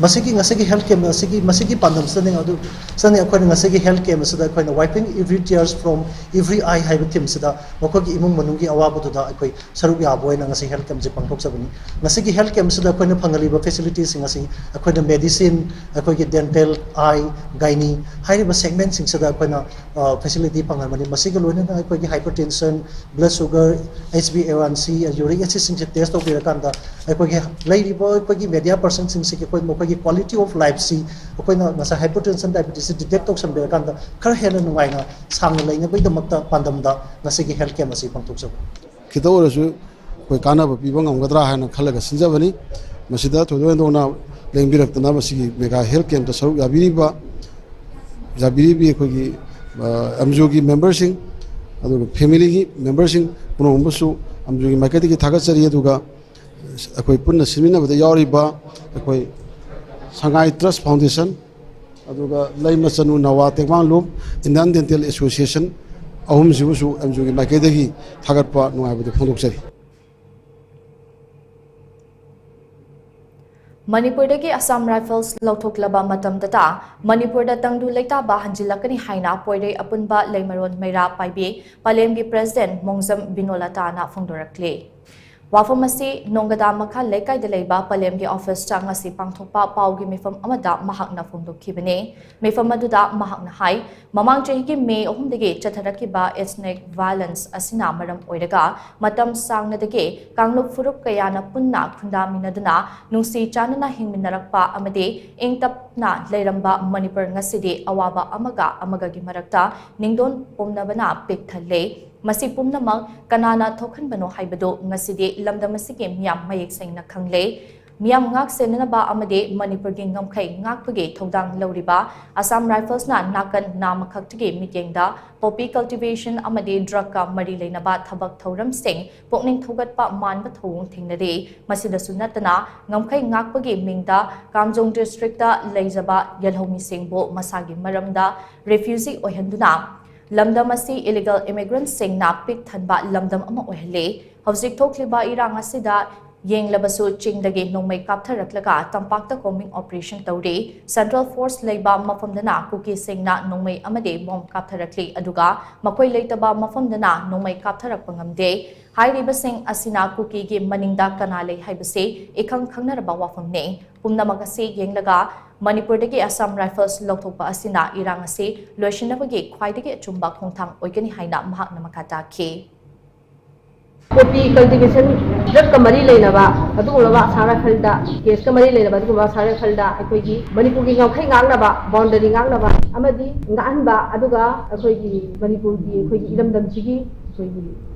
ꯃꯁꯤꯒꯤ ꯉꯁꯤꯒꯤ health camp ꯑꯁꯤꯒꯤ ꯃꯁꯤꯒꯤ ꯄꯥꯟꯗꯝꯁꯤꯗꯅꯤ꯫ ꯑꯗꯨ ꯁꯤꯗꯅꯤ ꯑꯩꯈꯣꯏꯅ ꯉꯁꯤꯒꯤ health camp ꯑꯁꯤꯗ ꯑꯩꯈꯣꯏꯅ wiping every tears from every eye ꯍꯥꯏꯕ theme ꯁꯤꯗ ꯃꯈꯣꯏꯒꯤ ꯏꯃꯨꯡ ꯃꯅꯨꯡꯒꯤ ꯑꯋꯥꯕꯗꯨꯗ ꯑꯩꯈꯣꯏ ꯁꯔꯨꯛ ꯌꯥꯕ ꯑꯣꯏꯅ ꯉꯁꯤ health camp ꯁꯦ ꯄꯥꯡꯊꯣꯛꯆꯕꯅꯤ꯫ ꯉꯁꯤꯒꯤ health camp ꯁꯤꯗ ꯑꯩꯈꯣꯏꯅ ꯐꯪꯍꯜꯂꯤꯕ facility ꯁꯤꯡ ꯑꯁꯤ ꯑꯩꯈꯣꯏꯅ medicine, ꯑꯩꯈꯣꯏꯒꯤ dental, eye, gynae ꯍꯥꯏꯔꯤꯕ segment ꯁꯤꯡꯁꯤꯗ ꯑꯩꯈꯣꯏꯅ facility ꯐꯪꯍꯟꯕꯅꯤ꯫ ꯃꯁꯤꯒ ꯂꯣꯏꯅꯅ ꯑꯩꯈꯣꯏꯒꯤ hypertension, blood sugar, H b A one C, uric acid ꯁꯤꯡꯁꯦ test ꯇꯧꯕꯤꯔꯀꯥꯟꯗ ꯑꯩꯈꯣꯏꯒꯤ ꯂꯩꯔꯤꯕ ꯑꯩꯈꯣꯏꯒꯤ media person ꯁꯤꯡꯁꯤꯒꯤ ꯑꯩꯈꯣꯏ ꯃꯈꯣꯏꯒꯤ quality of life ꯁꯤ ꯑꯩꯈꯣꯏꯅ ꯉꯁꯥꯏ hypertension, diabetes ꯁꯤ detect ꯇꯧꯁꯟꯕꯤꯔꯀꯥꯟꯗ ꯈꯔ ꯍꯦꯟꯅ ꯅꯨꯡꯉꯥꯏꯅ ꯁꯥꯡꯅ ꯂꯩꯅꯕꯒꯤꯗꯃꯛꯇ ꯄꯥꯟꯗꯝꯗ ꯉꯁꯤꯒꯤ health camp ꯑꯁꯤ ꯄꯥꯡꯊꯣꯛꯆꯕꯅꯤ꯫ ꯈꯤꯇ ꯑꯣꯏꯔꯁꯨ ꯑꯩꯈꯣꯏ ꯀꯥꯟꯅꯕ ꯄꯤꯕ ꯉꯝꯒꯗ꯭ꯔꯥ ꯍꯥꯏꯅ ꯈꯜꯂꯒ ꯁꯤꯟꯖꯕꯅꯤ꯫ ꯃꯁꯤꯗ ꯊꯣꯏꯗꯣꯛ ꯍꯦꯟꯗꯣꯛꯅ ꯂꯦꯡꯕꯤꯔꯛꯇꯅ ꯃꯁꯤꯒꯤ mega health camp ꯇ ꯁꯔꯨꯛ ꯌꯥꯕꯤꯔꯤꯕ ꯌꯥꯕꯤꯔꯤꯕꯤ ꯑꯩꯈꯣꯏꯒꯤ ꯑꯥꯝꯖꯨꯒꯤ member ꯁꯤꯡ ꯑꯗꯨꯒ family ꯒꯤ member ꯁꯤꯡ ꯄꯨꯝꯅꯃꯛꯄꯨꯁꯨ ꯑꯥꯝꯖꯨꯒꯤ ꯃꯥꯏꯀꯩꯗꯒꯤ ꯊꯥꯒꯠꯆꯔꯤ꯫ ꯑꯗꯨꯒ ꯑꯩꯈꯣꯏ ꯄꯨꯟꯅ ꯁꯤꯟꯃꯤꯟꯅꯕꯗ ꯌꯥꯎꯔꯤꯕ ꯑꯩꯈꯣꯏ ꯁꯉꯥꯏ Trust Foundation ꯑꯗꯨꯒ ꯂꯩꯃꯆꯅꯨ ꯅꯋꯥ ꯇꯦꯡꯕꯥꯡꯂꯨꯞ Indian Dental Association ꯑꯍꯨꯝꯁꯤꯕꯨꯁꯨ ꯑꯥꯝꯖꯨꯒꯤ ꯃꯥꯏꯀꯩꯗꯒꯤ ꯊꯥꯒꯠꯄ ꯅꯨꯡꯉꯥꯏꯕꯗꯨ ꯐꯣꯡꯗꯣꯛꯆꯔꯤ꯫ ꯃꯅꯤꯄꯨꯔꯗꯒꯤ Assam Rifles ꯂꯧꯊꯣꯛꯂꯕ ꯃꯇꯝꯗꯇ ꯃꯅꯤꯄꯨꯔꯗ ꯇꯪꯗꯨ ꯂꯩꯇꯥꯕ ꯍꯟꯖꯤꯜꯂꯛꯀꯅꯤ ꯍꯥꯏꯅ ꯄꯣꯏꯔꯩ ꯑꯄꯨꯟꯕ ꯂꯩꯃꯔꯣꯟ ꯃꯩꯔꯥ ꯄꯥꯏꯕꯤ ꯄꯂꯦꯝꯒꯤ President ꯃꯣꯡꯖꯝ ꯕꯤꯅꯣꯂꯇꯥꯅ ꯐꯣꯡꯗꯣꯔꯛꯂꯤ꯫ ꯋꯥꯐꯝ ꯑꯁꯤ ꯅꯣꯡꯒꯗꯥ ꯃꯈꯥ ꯂꯩꯀꯥꯏꯗ ꯂꯩꯕ ꯄꯂꯦꯝꯒꯤ ꯑꯣꯐꯤꯁꯇ ꯉꯁꯤ ꯄꯥꯡꯊꯣꯛꯄ ꯄꯥꯎꯒꯤ ꯃꯤꯐꯝ ꯑꯃꯗ ꯃꯍꯥꯛꯅ ꯐꯣꯡꯗꯣꯛꯈꯤꯕꯅꯤ꯫ ꯃꯤꯐꯝ ꯑꯗꯨꯗ ꯃꯍꯥꯛꯅ ꯍꯥꯏ, ꯃꯃꯥꯡ ꯆꯍꯤꯒꯤ ꯃꯦ ꯑꯍꯨꯝꯗꯒꯤ ꯆꯠꯊꯔꯛꯈꯤꯕ ethnic violence ꯑꯁꯤꯅ ꯃꯔꯝ ꯑꯣꯏꯔꯒ ꯃꯇꯝ ꯁꯥꯡꯅꯗꯒꯤ ꯀꯥꯡꯂꯨꯞ ꯐꯨꯔꯨꯞ ꯀꯌꯥꯅ ꯄꯨꯟꯅ ꯈꯨꯟꯗꯥꯃꯤꯟꯅꯗꯨꯅ ꯅꯨꯡꯁꯤ ꯆꯥꯟꯅꯅ ꯍꯤꯡꯃꯤꯟꯅꯔꯛꯄ ꯑꯃꯗꯤ ꯏꯪ ꯇꯞꯅ ꯂꯩꯔꯝꯕ ꯃꯅꯤꯄꯨꯔ ꯉꯁꯤꯗꯤ ꯑꯋꯥꯕ ꯑꯃꯒ ꯑꯃꯒꯒꯤ ꯃꯔꯛꯇ ꯅꯤꯡꯗꯣꯟ ꯄꯨꯝꯅꯕꯅ ꯄꯤꯛ ꯊꯜꯂꯦ꯫ ꯃꯁꯤ ꯄꯨꯝꯅꯃꯛ ꯀꯅꯥꯅ ꯊꯣꯛꯍꯟꯕꯅꯣ ꯍꯥꯏꯕꯗꯨ ꯉꯁꯤꯗꯤ ꯂꯝꯗꯝ ꯑꯁꯤꯒꯤ ꯃꯤꯌꯥꯝ ꯃꯌꯦꯛ ꯁꯦꯡꯅ ꯈꯪꯂꯦ꯫ ꯃꯤꯌꯥꯝ ꯉꯥꯛ ꯁꯦꯟꯅꯅꯕ ꯑꯃꯗꯤ ꯃꯅꯤꯄꯨꯔꯒꯤ ꯉꯝꯈꯩ ꯉꯥꯛꯄꯒꯤ ꯊꯧꯗꯥꯡ ꯂꯧꯔꯤꯕ ꯑꯁꯥꯝ ꯔꯥꯏꯐꯜꯁꯅ ꯅꯥꯀꯟ ꯅꯥꯝꯃꯈꯛꯇꯒꯤ ꯃꯤꯠꯌꯦꯡꯗ poppy cultivation ꯑꯃꯗꯤ drugꯀ ꯃꯔꯤ ꯂꯩꯅꯕ ꯊꯕꯛ ꯊꯧꯔꯝꯁꯤꯡ ꯄꯨꯛꯅꯤꯡ ꯊꯧꯒꯠꯄ ꯃꯥꯟꯕ ꯊꯧꯑꯣꯡ ꯊꯦꯡꯅꯔꯤ꯫ ꯃꯁꯤꯗꯁꯨ ꯅꯠꯇꯅ ꯉꯝꯈꯩ ꯉꯥꯛꯄꯒꯤ ꯃꯤꯡꯗ ꯀꯥꯝꯖꯣꯡ districtꯇ ꯂꯩꯖꯕ ꯌꯦꯜꯍꯧꯃꯤꯁꯤꯡꯕꯨ ꯃꯁꯥꯒꯤ ꯃꯔꯝꯗ refugee ꯑꯣꯏꯍꯟꯗꯨꯅ ꯂꯝꯗꯝ ꯑꯁꯤ illegal immigrantꯁꯤꯡꯅ ꯄꯤꯛ ꯊꯟꯕ ꯂꯝꯗꯝ ꯑꯃ ꯑꯣꯏꯍꯜꯂꯤ꯫ ꯍꯧꯖꯤꯛ ꯊꯣꯛꯂꯤꯕ ꯏꯔꯥꯡ ꯑꯁꯤꯗ ꯌꯦꯡꯂꯕꯁꯨ ꯆꯤꯡꯗꯒꯤ ꯅꯣꯡꯃꯩ ꯀꯥꯞꯊꯔꯛꯂꯒ ꯇꯝꯄꯥꯛꯇ combing operation ꯇꯧꯔꯤ꯫ Central force ꯂꯩꯕ ꯃꯐꯝꯗꯅ ꯀꯨꯀꯤꯁꯤꯡꯅ ꯅꯣꯡꯃꯩ ꯑꯃꯗꯤ bomb ꯀꯥꯞꯊꯔꯛꯂꯤ, ꯑꯗꯨꯒ ꯃꯈꯣꯏ ꯂꯩꯇꯕ ꯃꯐꯝꯗꯅ ꯅꯣꯡꯃꯩ ꯀꯥꯞꯊꯔꯛꯄ ꯉꯝꯗꯦ꯫ ꯍꯥꯏꯔꯤꯕꯁꯤꯡ ꯑꯁꯤꯅ ꯀꯨꯀꯤꯒꯤ ꯃꯅꯤꯡꯗ ꯀꯅꯥ ꯂꯩ ꯍꯥꯏꯕꯁꯤ ꯏꯈꯪ ꯈꯪꯅꯔꯕ ꯋꯥꯐꯝꯅꯤ꯫ ꯄꯨꯝꯅꯃꯛ ꯑꯁꯤ ꯌꯦꯡꯂꯒ ꯃꯅꯤꯄꯨꯔꯗꯒꯤ ꯑꯁꯥꯝ ꯔꯥꯏꯐꯜꯁ ꯂꯧꯊꯣꯛꯄ ꯑꯁꯤꯅ ꯏꯔꯥꯡ ꯑꯁꯤ ꯂꯣꯏꯁꯤꯟꯅꯕꯒꯤ ꯈ꯭ꯋꯥꯏꯗꯒꯤ ꯑꯆꯨꯝꯕ ꯈꯣꯡꯊꯥꯡ ꯑꯣꯏꯒꯅꯤ ꯍꯥꯏꯅ ꯃꯍꯥꯛꯅ ꯃꯈꯥ ꯇꯥꯈꯤ꯫ Poppy cultivation, drugꯀ ꯃꯔꯤ ꯂꯩꯅꯕ ꯑꯗꯨꯒꯨꯝꯂꯕ ꯑꯁꯥꯝ ꯔꯥꯏꯐꯜꯗ, caseꯀ ꯃꯔꯤ ꯂꯩꯅꯕ ꯑꯗꯨꯒꯨꯝꯕ ꯑꯁꯥꯝ ꯔꯥꯏꯐꯜꯗ ꯑꯩꯈꯣꯏꯒꯤ ꯃꯅꯤꯄꯨꯔꯒꯤ ꯉꯝꯈꯩ ꯉꯥꯛꯅꯕ, boundary ꯉꯥꯛꯅꯕ ꯑꯃꯗꯤ ꯉꯥꯛꯍꯟꯕ, ꯑꯗꯨꯒ ꯑꯩꯈꯣꯏꯒꯤ ꯃꯅꯤꯄꯨꯔꯒꯤ, ꯑꯩꯈꯣꯏꯒꯤ ꯏꯔꯝꯗꯝꯁꯤꯒꯤ ꯑꯩꯈꯣꯏꯒꯤ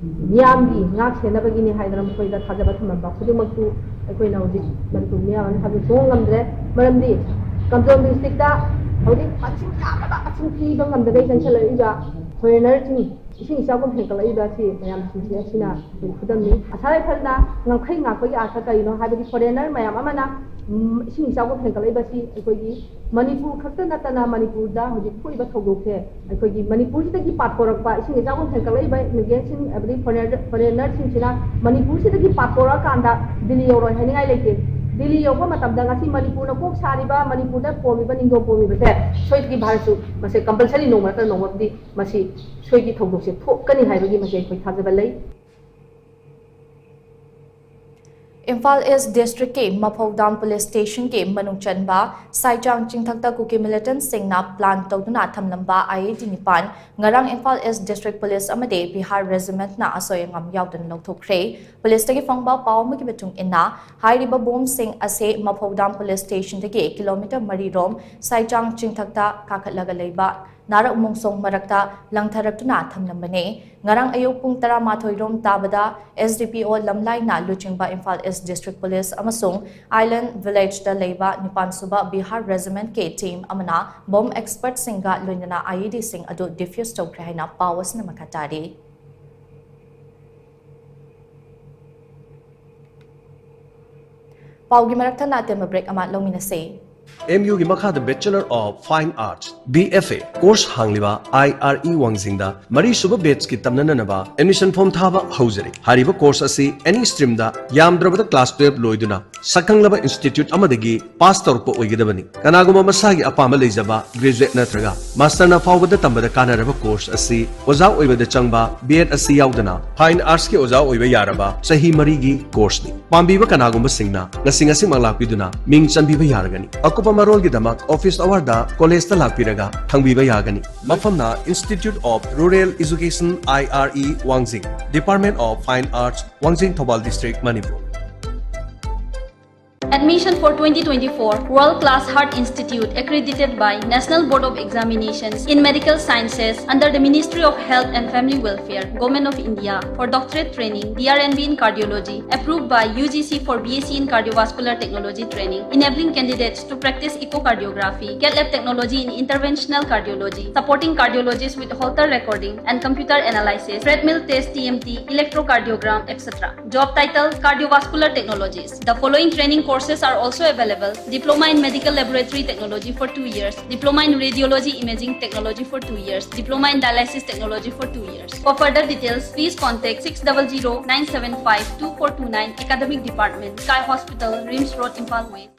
ꯃꯤꯌꯥꯝꯒꯤ ꯉꯥꯛ ꯁꯦꯟꯅꯕꯒꯤꯅꯤ ꯍꯥꯏꯗꯅ ꯃꯈꯣꯏꯗ ꯊꯥꯖꯕ ꯊꯝꯂꯝꯕ ꯈꯨꯗꯤꯡꯃꯛꯇꯨ ꯑꯩꯈꯣꯏꯅ ꯍꯧꯖꯤꯛ ꯃꯅꯤꯄꯨꯔ ꯃꯤꯌꯥꯝ ꯑꯃꯅ ꯊꯥꯖꯕ ꯁꯨꯡꯉꯝ ꯉꯝꯗ꯭ꯔꯦ꯫ ꯃꯔꯝꯗꯤ ꯀꯥꯝꯖꯣꯡ districtꯇ ꯍꯧꯖꯤꯛ ꯃꯁꯤꯡ ꯌꯥꯝꯂꯕ, ꯃꯁꯤꯡ ꯊꯤꯕ ꯉꯝꯗꯒꯩ ꯆꯪꯁꯤꯜꯂꯛꯂꯤꯕ foreignerꯁꯤꯡ, ꯏꯁꯤꯡ ꯏꯆꯥꯎꯒꯨꯝ ꯍꯦꯟꯒꯠꯂꯛꯂꯤꯕ ꯑꯁꯤ ꯃꯌꯥꯝꯁꯤꯡꯁꯦ ꯑꯁꯤꯅ ꯑꯩꯈꯣꯏ ꯈꯨꯗꯝꯅꯤ꯫ ꯑꯁꯥꯝ ꯔꯥꯏꯐꯜꯅ ꯉꯝꯈꯩ ꯉꯥꯛꯄꯒꯤ ꯑꯥꯔꯊ ꯀꯔꯤꯅꯣ ꯍꯥꯏꯕꯗꯤ foreigner ꯃꯌꯥꯝ ꯑꯃꯅ, ꯎꯝ, ꯏꯁꯤꯡ ꯏꯆꯥꯎꯒꯨꯝ ꯍꯦꯟꯒꯠꯂꯛꯂꯤꯕ ꯑꯁꯤ ꯑꯩꯈꯣꯏꯒꯤ ꯃꯅꯤꯄꯨꯔ ꯈꯛꯇ ꯅꯠꯇꯅ ꯃꯅꯤꯄꯨꯔꯗ ꯍꯧꯖꯤꯛ ꯊꯣꯛꯏꯕ ꯊꯧꯗꯣꯛꯁꯦ ꯑꯩꯈꯣꯏꯒꯤ ꯃꯅꯤꯄꯨꯔꯁꯤꯗꯒꯤ ꯄꯥꯊꯣꯔꯛꯄ, ꯏꯁꯤꯡ ꯏꯆꯥꯎꯒꯨꯝ ꯍꯦꯟꯒꯠꯂꯛꯂꯤꯕ immigrantꯁꯤꯡ, ꯍꯥꯏꯕꯗꯤ foreigner, foreignerꯁꯤꯡꯁꯤꯅ ꯃꯅꯤꯄꯨꯔꯁꯤꯗꯒꯤ ꯄꯥꯊꯣꯔꯛꯑꯀꯥꯟꯗ ꯗꯤꯜꯂꯤ ꯌꯧꯔꯣꯏ ꯍꯥꯏꯅꯤꯡꯉꯥꯏ ꯂꯩꯇꯦ꯫ ꯗꯤꯜꯂꯤ ꯌꯧꯕ ꯃꯇꯝꯗ ꯉꯁꯤ ꯃꯅꯤꯄꯨꯔꯅ ꯀꯣꯛ ꯁꯥꯔꯤꯕ, ꯃꯅꯤꯄꯨꯔꯗ ꯄꯣꯝꯃꯤꯕ, ꯅꯤꯡꯗꯣꯝ ꯄꯣꯝꯃꯤꯕꯁꯦ ꯁꯣꯏꯗꯅꯒꯤ ꯚꯥꯔꯠꯁꯨ ꯃꯁꯤ compulsory ꯅꯣꯡꯃ ꯅꯠꯇ꯭ꯔꯒ ꯅꯣꯡꯃꯗꯤ ꯃꯁꯤ ꯁꯣꯏꯗꯅꯒꯤ ꯊꯧꯗꯣꯛꯁꯦ ꯊꯣꯛꯀꯅꯤ ꯍꯥꯏꯕꯒꯤ ꯃꯁꯤ ꯑꯩꯈꯣꯏ ꯊꯥꯖꯕ ꯂꯩ꯫ ꯏꯝꯐꯥꯜ ꯏꯁ ꯗꯤꯁꯇ꯭ꯔꯤꯛꯀꯤ ꯃꯐꯧꯗꯥꯝ ꯄꯨꯂꯤꯁ ꯁ꯭ꯇꯦꯁꯟꯒꯤ ꯃꯅꯨꯡ ꯆꯟꯕ ꯁꯥꯏꯆꯥꯡ ꯆꯤꯡꯊꯛꯇ ꯀꯨꯀꯤ ꯃꯤꯂꯤꯇꯦꯟꯠꯁꯤꯡꯅ ꯄ꯭ꯂꯥꯟ ꯇꯧꯗꯨꯅ ꯊꯝꯂꯝꯕ ꯑꯥꯏ ꯏ ꯗꯤ ꯅꯤꯄꯥꯟ ꯉꯔꯥꯡ ꯏꯝꯐꯥꯜ ꯏꯁ ꯗꯤꯁꯇ꯭ꯔꯤꯛ ꯄꯨꯂꯤꯁ ꯑꯃꯗꯤ ꯕꯤꯍꯥꯔ ꯔꯦꯖꯤꯃꯦꯟꯠꯅ ꯑꯁꯣꯏ ꯑꯉꯥꯝ ꯌꯥꯎꯗꯅ ꯂꯧꯊꯣꯛꯈ꯭ꯔꯦ꯫ ꯄꯨꯂꯤꯁꯇꯒꯤ ꯐꯪꯕ ꯄꯥꯎ ꯑꯃꯒꯤ ꯃꯇꯨꯡ ꯏꯟꯅ, ꯍꯥꯏꯔꯤꯕ ꯕꯣꯝꯁꯤꯡ ꯑꯁꯤ ꯃꯐꯧꯗꯥꯝ ꯄꯨꯂꯤꯁ ꯁ꯭ꯇꯦꯁꯟꯗꯒꯤ ꯀꯤꯂꯣꯃꯤꯇꯔ ꯃꯔꯤ ꯔꯣꯝ ꯁꯥꯏꯆꯥꯡ ꯆꯤꯡꯊꯛꯇ ꯀꯥꯈꯠꯂꯒ ꯂꯩꯕ ꯅꯥꯔꯛ ꯃꯣꯡꯁꯣꯡ ꯃꯔꯛꯇ ꯂꯪꯊꯔꯛꯇꯨꯅ ꯊꯝꯂꯝꯕꯅꯤ꯫ ꯉꯔꯥꯡ ꯑꯌꯨꯛ ꯄꯨꯡ ꯇꯔꯥꯃꯥꯊꯣꯏ ꯔꯣꯝ ꯇꯥꯕꯗ ꯑꯦꯁ ꯗꯤ ꯄꯤ ꯑꯣ ꯂꯝꯂꯥꯏꯅ ꯂꯨꯆꯤꯡꯕ ꯏꯝꯐꯥꯜ ꯏꯁ ꯗꯤꯁꯇ꯭ꯔꯤꯛ ꯄꯨꯂꯤꯁ ꯑꯃꯁꯨꯡ ꯑꯥꯏꯂꯦꯟ ꯚꯤꯂꯦꯖꯇ ꯂꯩꯕ ꯅꯤꯄꯥꯟ ꯁꯨꯕ ꯕꯤꯍꯥꯔ ꯔꯦꯖꯤꯃꯦꯟꯠꯀꯤ ꯇꯤꯝ ꯑꯃꯅ ꯕꯣꯝ ꯑꯦꯛꯁꯄꯔꯠꯁꯤꯡꯒ ꯂꯣꯏꯅꯅ ꯑꯥꯏ ꯏ ꯗꯤꯁꯤꯡ ꯑꯗꯨ ꯗꯤꯐ꯭ꯌꯨꯁ ꯇꯧꯈ꯭ꯔꯦ ꯍꯥꯏꯅ ꯄꯥꯎ ꯑꯁꯤꯅ ꯃꯈꯥ ꯇꯥꯔꯤ꯫ ꯄꯥꯎꯒꯤ ꯃꯔꯛ ꯊꯠꯅ ꯑꯇꯦꯟꯕ ꯕ꯭ꯔꯦꯛ ꯑꯃ ꯂꯧꯃꯤꯟꯅꯁꯤ꯫ ꯑꯦꯝ ꯌꯨꯒꯤ ꯃꯈꯥꯗ Bachelor of Fine Arts, B F A, course ꯍꯥꯡꯂꯤꯕ ꯑꯥꯏ ꯑꯥꯔ ꯏ ꯋꯥꯡꯖꯤꯡꯗ ꯃꯔꯤꯁꯨꯕ ꯕꯦꯆꯀꯤ ꯇꯝꯅꯅꯕ ꯑꯦꯗꯃꯤꯁꯟ ꯐꯣꯔꯝ ꯊꯥꯕ ꯍꯧꯖꯔꯤ꯫ ꯍꯥꯏꯔꯤꯕ ꯀꯣꯔꯁ ꯑꯁꯤ ꯑꯦꯅꯤ ꯁ꯭ꯇ꯭ꯔꯤꯝꯗ ꯌꯥꯝꯗ꯭ꯔꯕꯗ ꯀ꯭ꯂꯥꯁ ꯇꯨꯌꯦꯜꯐ ꯂꯣꯏꯗꯨꯅ ꯁꯛꯈꯪꯂꯕ ꯏꯟꯁꯇꯤꯇ꯭ꯌꯨꯠ ꯑꯃꯗꯒꯤ ꯄꯥꯁ ꯇꯧꯔꯛꯄ ꯑꯣꯏꯒꯗꯕꯅꯤ꯫ ꯀꯅꯥꯒꯨꯝꯕ ꯃꯁꯥꯒꯤ ꯑꯄꯥꯝꯕ ꯂꯩꯖꯕ ꯒ꯭ꯔꯦꯖꯨꯑꯦꯠ ꯅꯠꯇ꯭ꯔꯒ ꯃꯥꯁꯇꯔꯅ ꯐꯥꯎꯕꯗ ꯇꯝꯕꯗ ꯀꯥꯟꯅꯔꯕ ꯀꯣꯔꯁ ꯑꯁꯤ ꯑꯣꯖꯥ ꯑꯣꯏꯕꯗ ꯆꯪꯕ ꯕꯤ ꯑꯦꯗ ꯑꯁꯤ ꯌꯥꯎꯗꯅ ꯐꯥꯏꯟ ꯑꯥꯔꯠꯁꯀꯤ ꯑꯣꯖꯥ ꯑꯣꯏꯕ ꯌꯥꯔꯕ ꯆꯍꯤ ꯃꯔꯤꯒꯤ ꯀꯣꯔꯁꯅꯤ꯫ ꯄꯥꯝꯕꯤꯕ ꯀꯅꯥꯒꯨꯝꯕꯁꯤꯡꯅ ꯉꯁꯤ ꯉꯁꯤꯃꯛ ꯂꯥꯛꯄꯤꯗꯨꯅ ꯃꯤꯡ ꯆꯟꯕꯤꯕ ꯌꯥꯔꯒꯅꯤ꯫ ꯑꯀꯨꯞꯄ ꯃꯔꯣꯜꯒꯤꯗꯃꯛ ꯑꯣꯐꯤꯁ ꯑꯋꯥꯔꯗ ꯀꯣꯂꯦꯖꯇ ꯂꯥꯛꯄꯤꯔꯒ ꯍꯪꯕꯤꯕ ꯌꯥꯒꯅꯤ꯫ ꯃꯐꯝꯅ Institute of Rural Education, I R E, Wangjing, Department of Fine Arts, Wangjing, Thoubal District, Manipur. Admission for twenty twenty-four World Class Heart Institute, accredited by National Board of Examinations in Medical Sciences under the Ministry of Health and Family Welfare, Government of India, for doctorate training, D R N B in cardiology, approved by U G C for B S c in cardiovascular technology training, enabling candidates to practice echocardiography, cath lab technology in interventional cardiology, supporting cardiologists with Holter recording and computer analysis, treadmill test, T M T, electrocardiogram, et cetera. Job title: Cardiovascular Technologist. The following training courses are also available: Diploma in Medical Laboratory Technology for two years, Diploma in Radiology Imaging Technology for two years, Diploma in Dialysis Technology for two years. For further details, please contact six double zero nine seven five two four two nine, Academic Department, Sky Hospital, RIMS Road, Imphal West.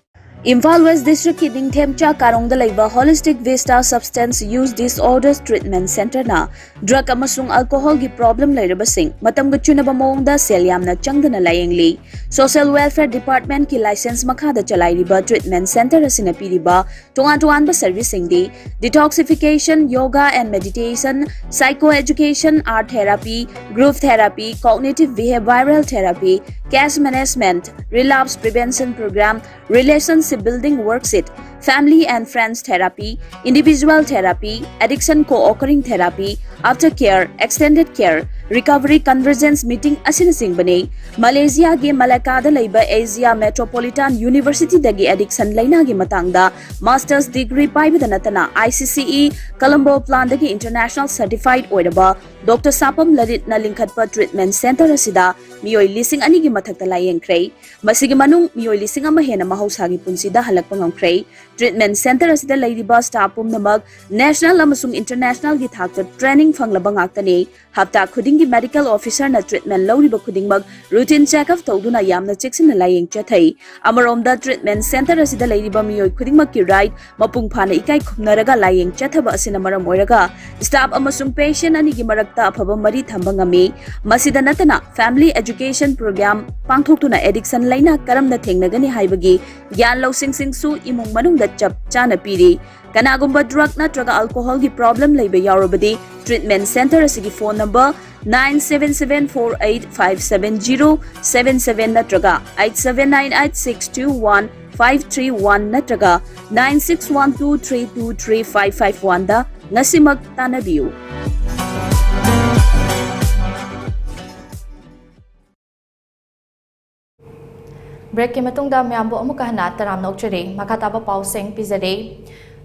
Imphal west ꯗꯤꯁꯇ꯭ꯔꯤꯛꯀꯤ ꯅꯤꯡꯊꯦꯝꯆꯥ ꯀꯥꯔꯣꯡꯗ ꯂꯩꯕ Holistic Vista Substance Use Disorders Treatment Centreꯅ drug ꯑꯃꯁꯨꯡ alcoholꯒꯤ problem ꯂꯩꯔꯕꯁꯤꯡ ꯃꯇꯝꯒ ꯆꯨꯅꯕ ꯃꯑꯣꯡꯗ ꯁꯦꯜ ꯌꯥꯝꯅ ꯆꯪꯗꯅ ꯂꯥꯌꯦꯡꯂꯤ꯫ Social Welfare Departmentꯀꯤ license ꯃꯈꯥꯗ ꯆꯂꯥꯏꯔꯤꯕ treatment centre ꯑꯁꯤꯅ ꯄꯤꯔꯤꯕ ꯇꯣꯉꯥꯟ ꯇꯣꯉꯥꯟꯕ serviceꯁꯤꯡꯗꯤ detoxification, yoga and meditation, psychoeducation, art therapy, group therapy, cognitive behavioral therapy, case management, relapse prevention program, relationship building worksheet, family and friends therapy, individual therapy, addiction co-occurring therapy, aftercare, extended care, recovery convergence meeting ꯑꯁꯤꯅꯆꯤꯡꯕꯅꯤ꯫ ꯃꯂꯦꯁꯤꯌꯥꯒꯤ ꯃꯂꯥꯀꯥꯗ ꯂꯩꯕ ꯑꯦꯁꯤꯌꯥ ꯃꯦꯇ꯭ꯔꯣꯄꯣꯂꯤꯇꯥꯟ ꯌꯨꯅꯤꯚꯔꯁꯤꯇꯤꯗꯒꯤ addiction ꯂꯩꯅꯥꯒꯤ ꯃꯇꯥꯡꯗ master's degree ꯄꯥꯏꯕꯗ ꯅꯠꯇꯅ I C C E Colombo planꯗꯒꯤ international certified ꯑꯣꯏꯔꯕ Doctor ꯁꯥꯄꯝ ꯂꯂꯤꯠꯅ ꯂꯤꯡꯈꯠꯄ treatment centre ꯑꯁꯤꯗ ꯃꯤꯑꯣꯏ ꯂꯤꯁꯤꯡ ꯑꯅꯤꯒꯤ ꯃꯊꯛꯇ ꯂꯥꯌꯦꯡꯈ꯭ꯔꯦ꯫ ꯃꯁꯤꯒꯤ ꯃꯅꯨꯡ ꯃꯤꯑꯣꯏ ꯂꯤꯁꯤꯡ ꯑꯃ ꯍꯦꯟꯅ ꯃꯍꯧꯁꯥꯒꯤ ꯄꯨꯟꯁꯤꯗ ꯍꯜꯂꯛꯄ ꯉꯝꯈ꯭ꯔꯦ꯫ Treatment centre ꯑꯁꯤꯗ ꯂꯩꯔꯤꯕ staff ꯄꯨꯝꯅꯃꯛ national ꯑꯃꯁꯨꯡ internationalꯒꯤ ꯊꯥꯛꯇ training ꯐꯪꯂꯕ ꯉꯥꯛꯇꯅꯤ꯫ ꯍꯞꯇꯥ ꯈꯨꯗꯤꯡꯒꯤ medical officerꯅ treatment ꯂꯧꯔꯤꯕ ꯈꯨꯗꯤꯡꯃꯛ routine checkup ꯇꯧꯗꯨꯅ ꯌꯥꯝꯅ ꯆꯦꯛꯁꯤꯟꯅ ꯂꯥꯌꯦꯡ ꯆꯠꯊꯩ꯫ ꯑꯃꯔꯣꯝꯗ treatment centre ꯑꯁꯤꯗ ꯂꯩꯔꯤꯕ ꯃꯤꯑꯣꯏ ꯈꯨꯗꯤꯡꯃꯛꯀꯤ right ꯃꯄꯨꯡ ꯐꯥꯅ ꯏꯀꯥꯏ ꯈꯨꯝꯅꯔꯒ ꯂꯥꯌꯦꯡ ꯆꯠꯊꯕ ꯑꯁꯤꯅ ꯃꯔꯝ ꯑꯣꯏꯔꯒ staff ꯑꯃꯁꯨꯡ patient ꯑꯅꯤꯒꯤ ꯃꯔꯛꯇ ꯑꯐꯕ ꯃꯔꯤ ꯊꯝꯕ ꯉꯝꯃꯤ꯫ ꯃꯁꯤꯗ ꯅꯠꯇꯅ family education program ꯄꯥꯡꯊꯣꯛꯇꯨꯅ addiction ꯂꯩꯅꯥ ꯀꯔꯝꯅ ꯊꯦꯡꯅꯒꯅꯤ ꯍꯥꯏꯕꯒꯤ ꯒ꯭ꯌꯥꯟ ꯂꯧꯁꯤꯡꯁꯤꯡꯁꯨ ꯏꯃꯨꯡ ꯃꯅꯨꯡꯗ ꯆꯞ ꯆꯥꯅ ꯄꯤꯔꯤ꯫ ꯀꯅꯥꯒꯨꯝꯕ drug ꯅꯠꯇ꯭ꯔꯒ alcoholꯒꯤ problem ꯂꯩꯕ ꯌꯥꯎꯔꯕꯗꯤ treatment centre ꯑꯁꯤꯒꯤ phone number nine seven seven four eight five seven zero seven seven ꯅꯠꯇ꯭ꯔꯒ eight seven nine eight six two one five three one ꯅꯠꯇ꯭ꯔꯒ nine six one two three two three five five oneꯗ ꯉꯁꯤꯃꯛ ꯇꯥꯟꯅꯕꯤꯌꯨ꯫ Breakꯀꯤ ꯃꯇꯨꯡꯗ ꯃꯌꯥꯝꯕꯨ ꯑꯃꯨꯛꯀ ꯍꯟꯅ ꯇꯔꯥꯝꯅ ꯑꯣꯛꯆꯔꯤ꯫ ꯃꯈꯥ ꯇꯥꯕ ꯄꯥꯎꯁꯤꯡ ꯄꯤꯖꯔꯤ꯫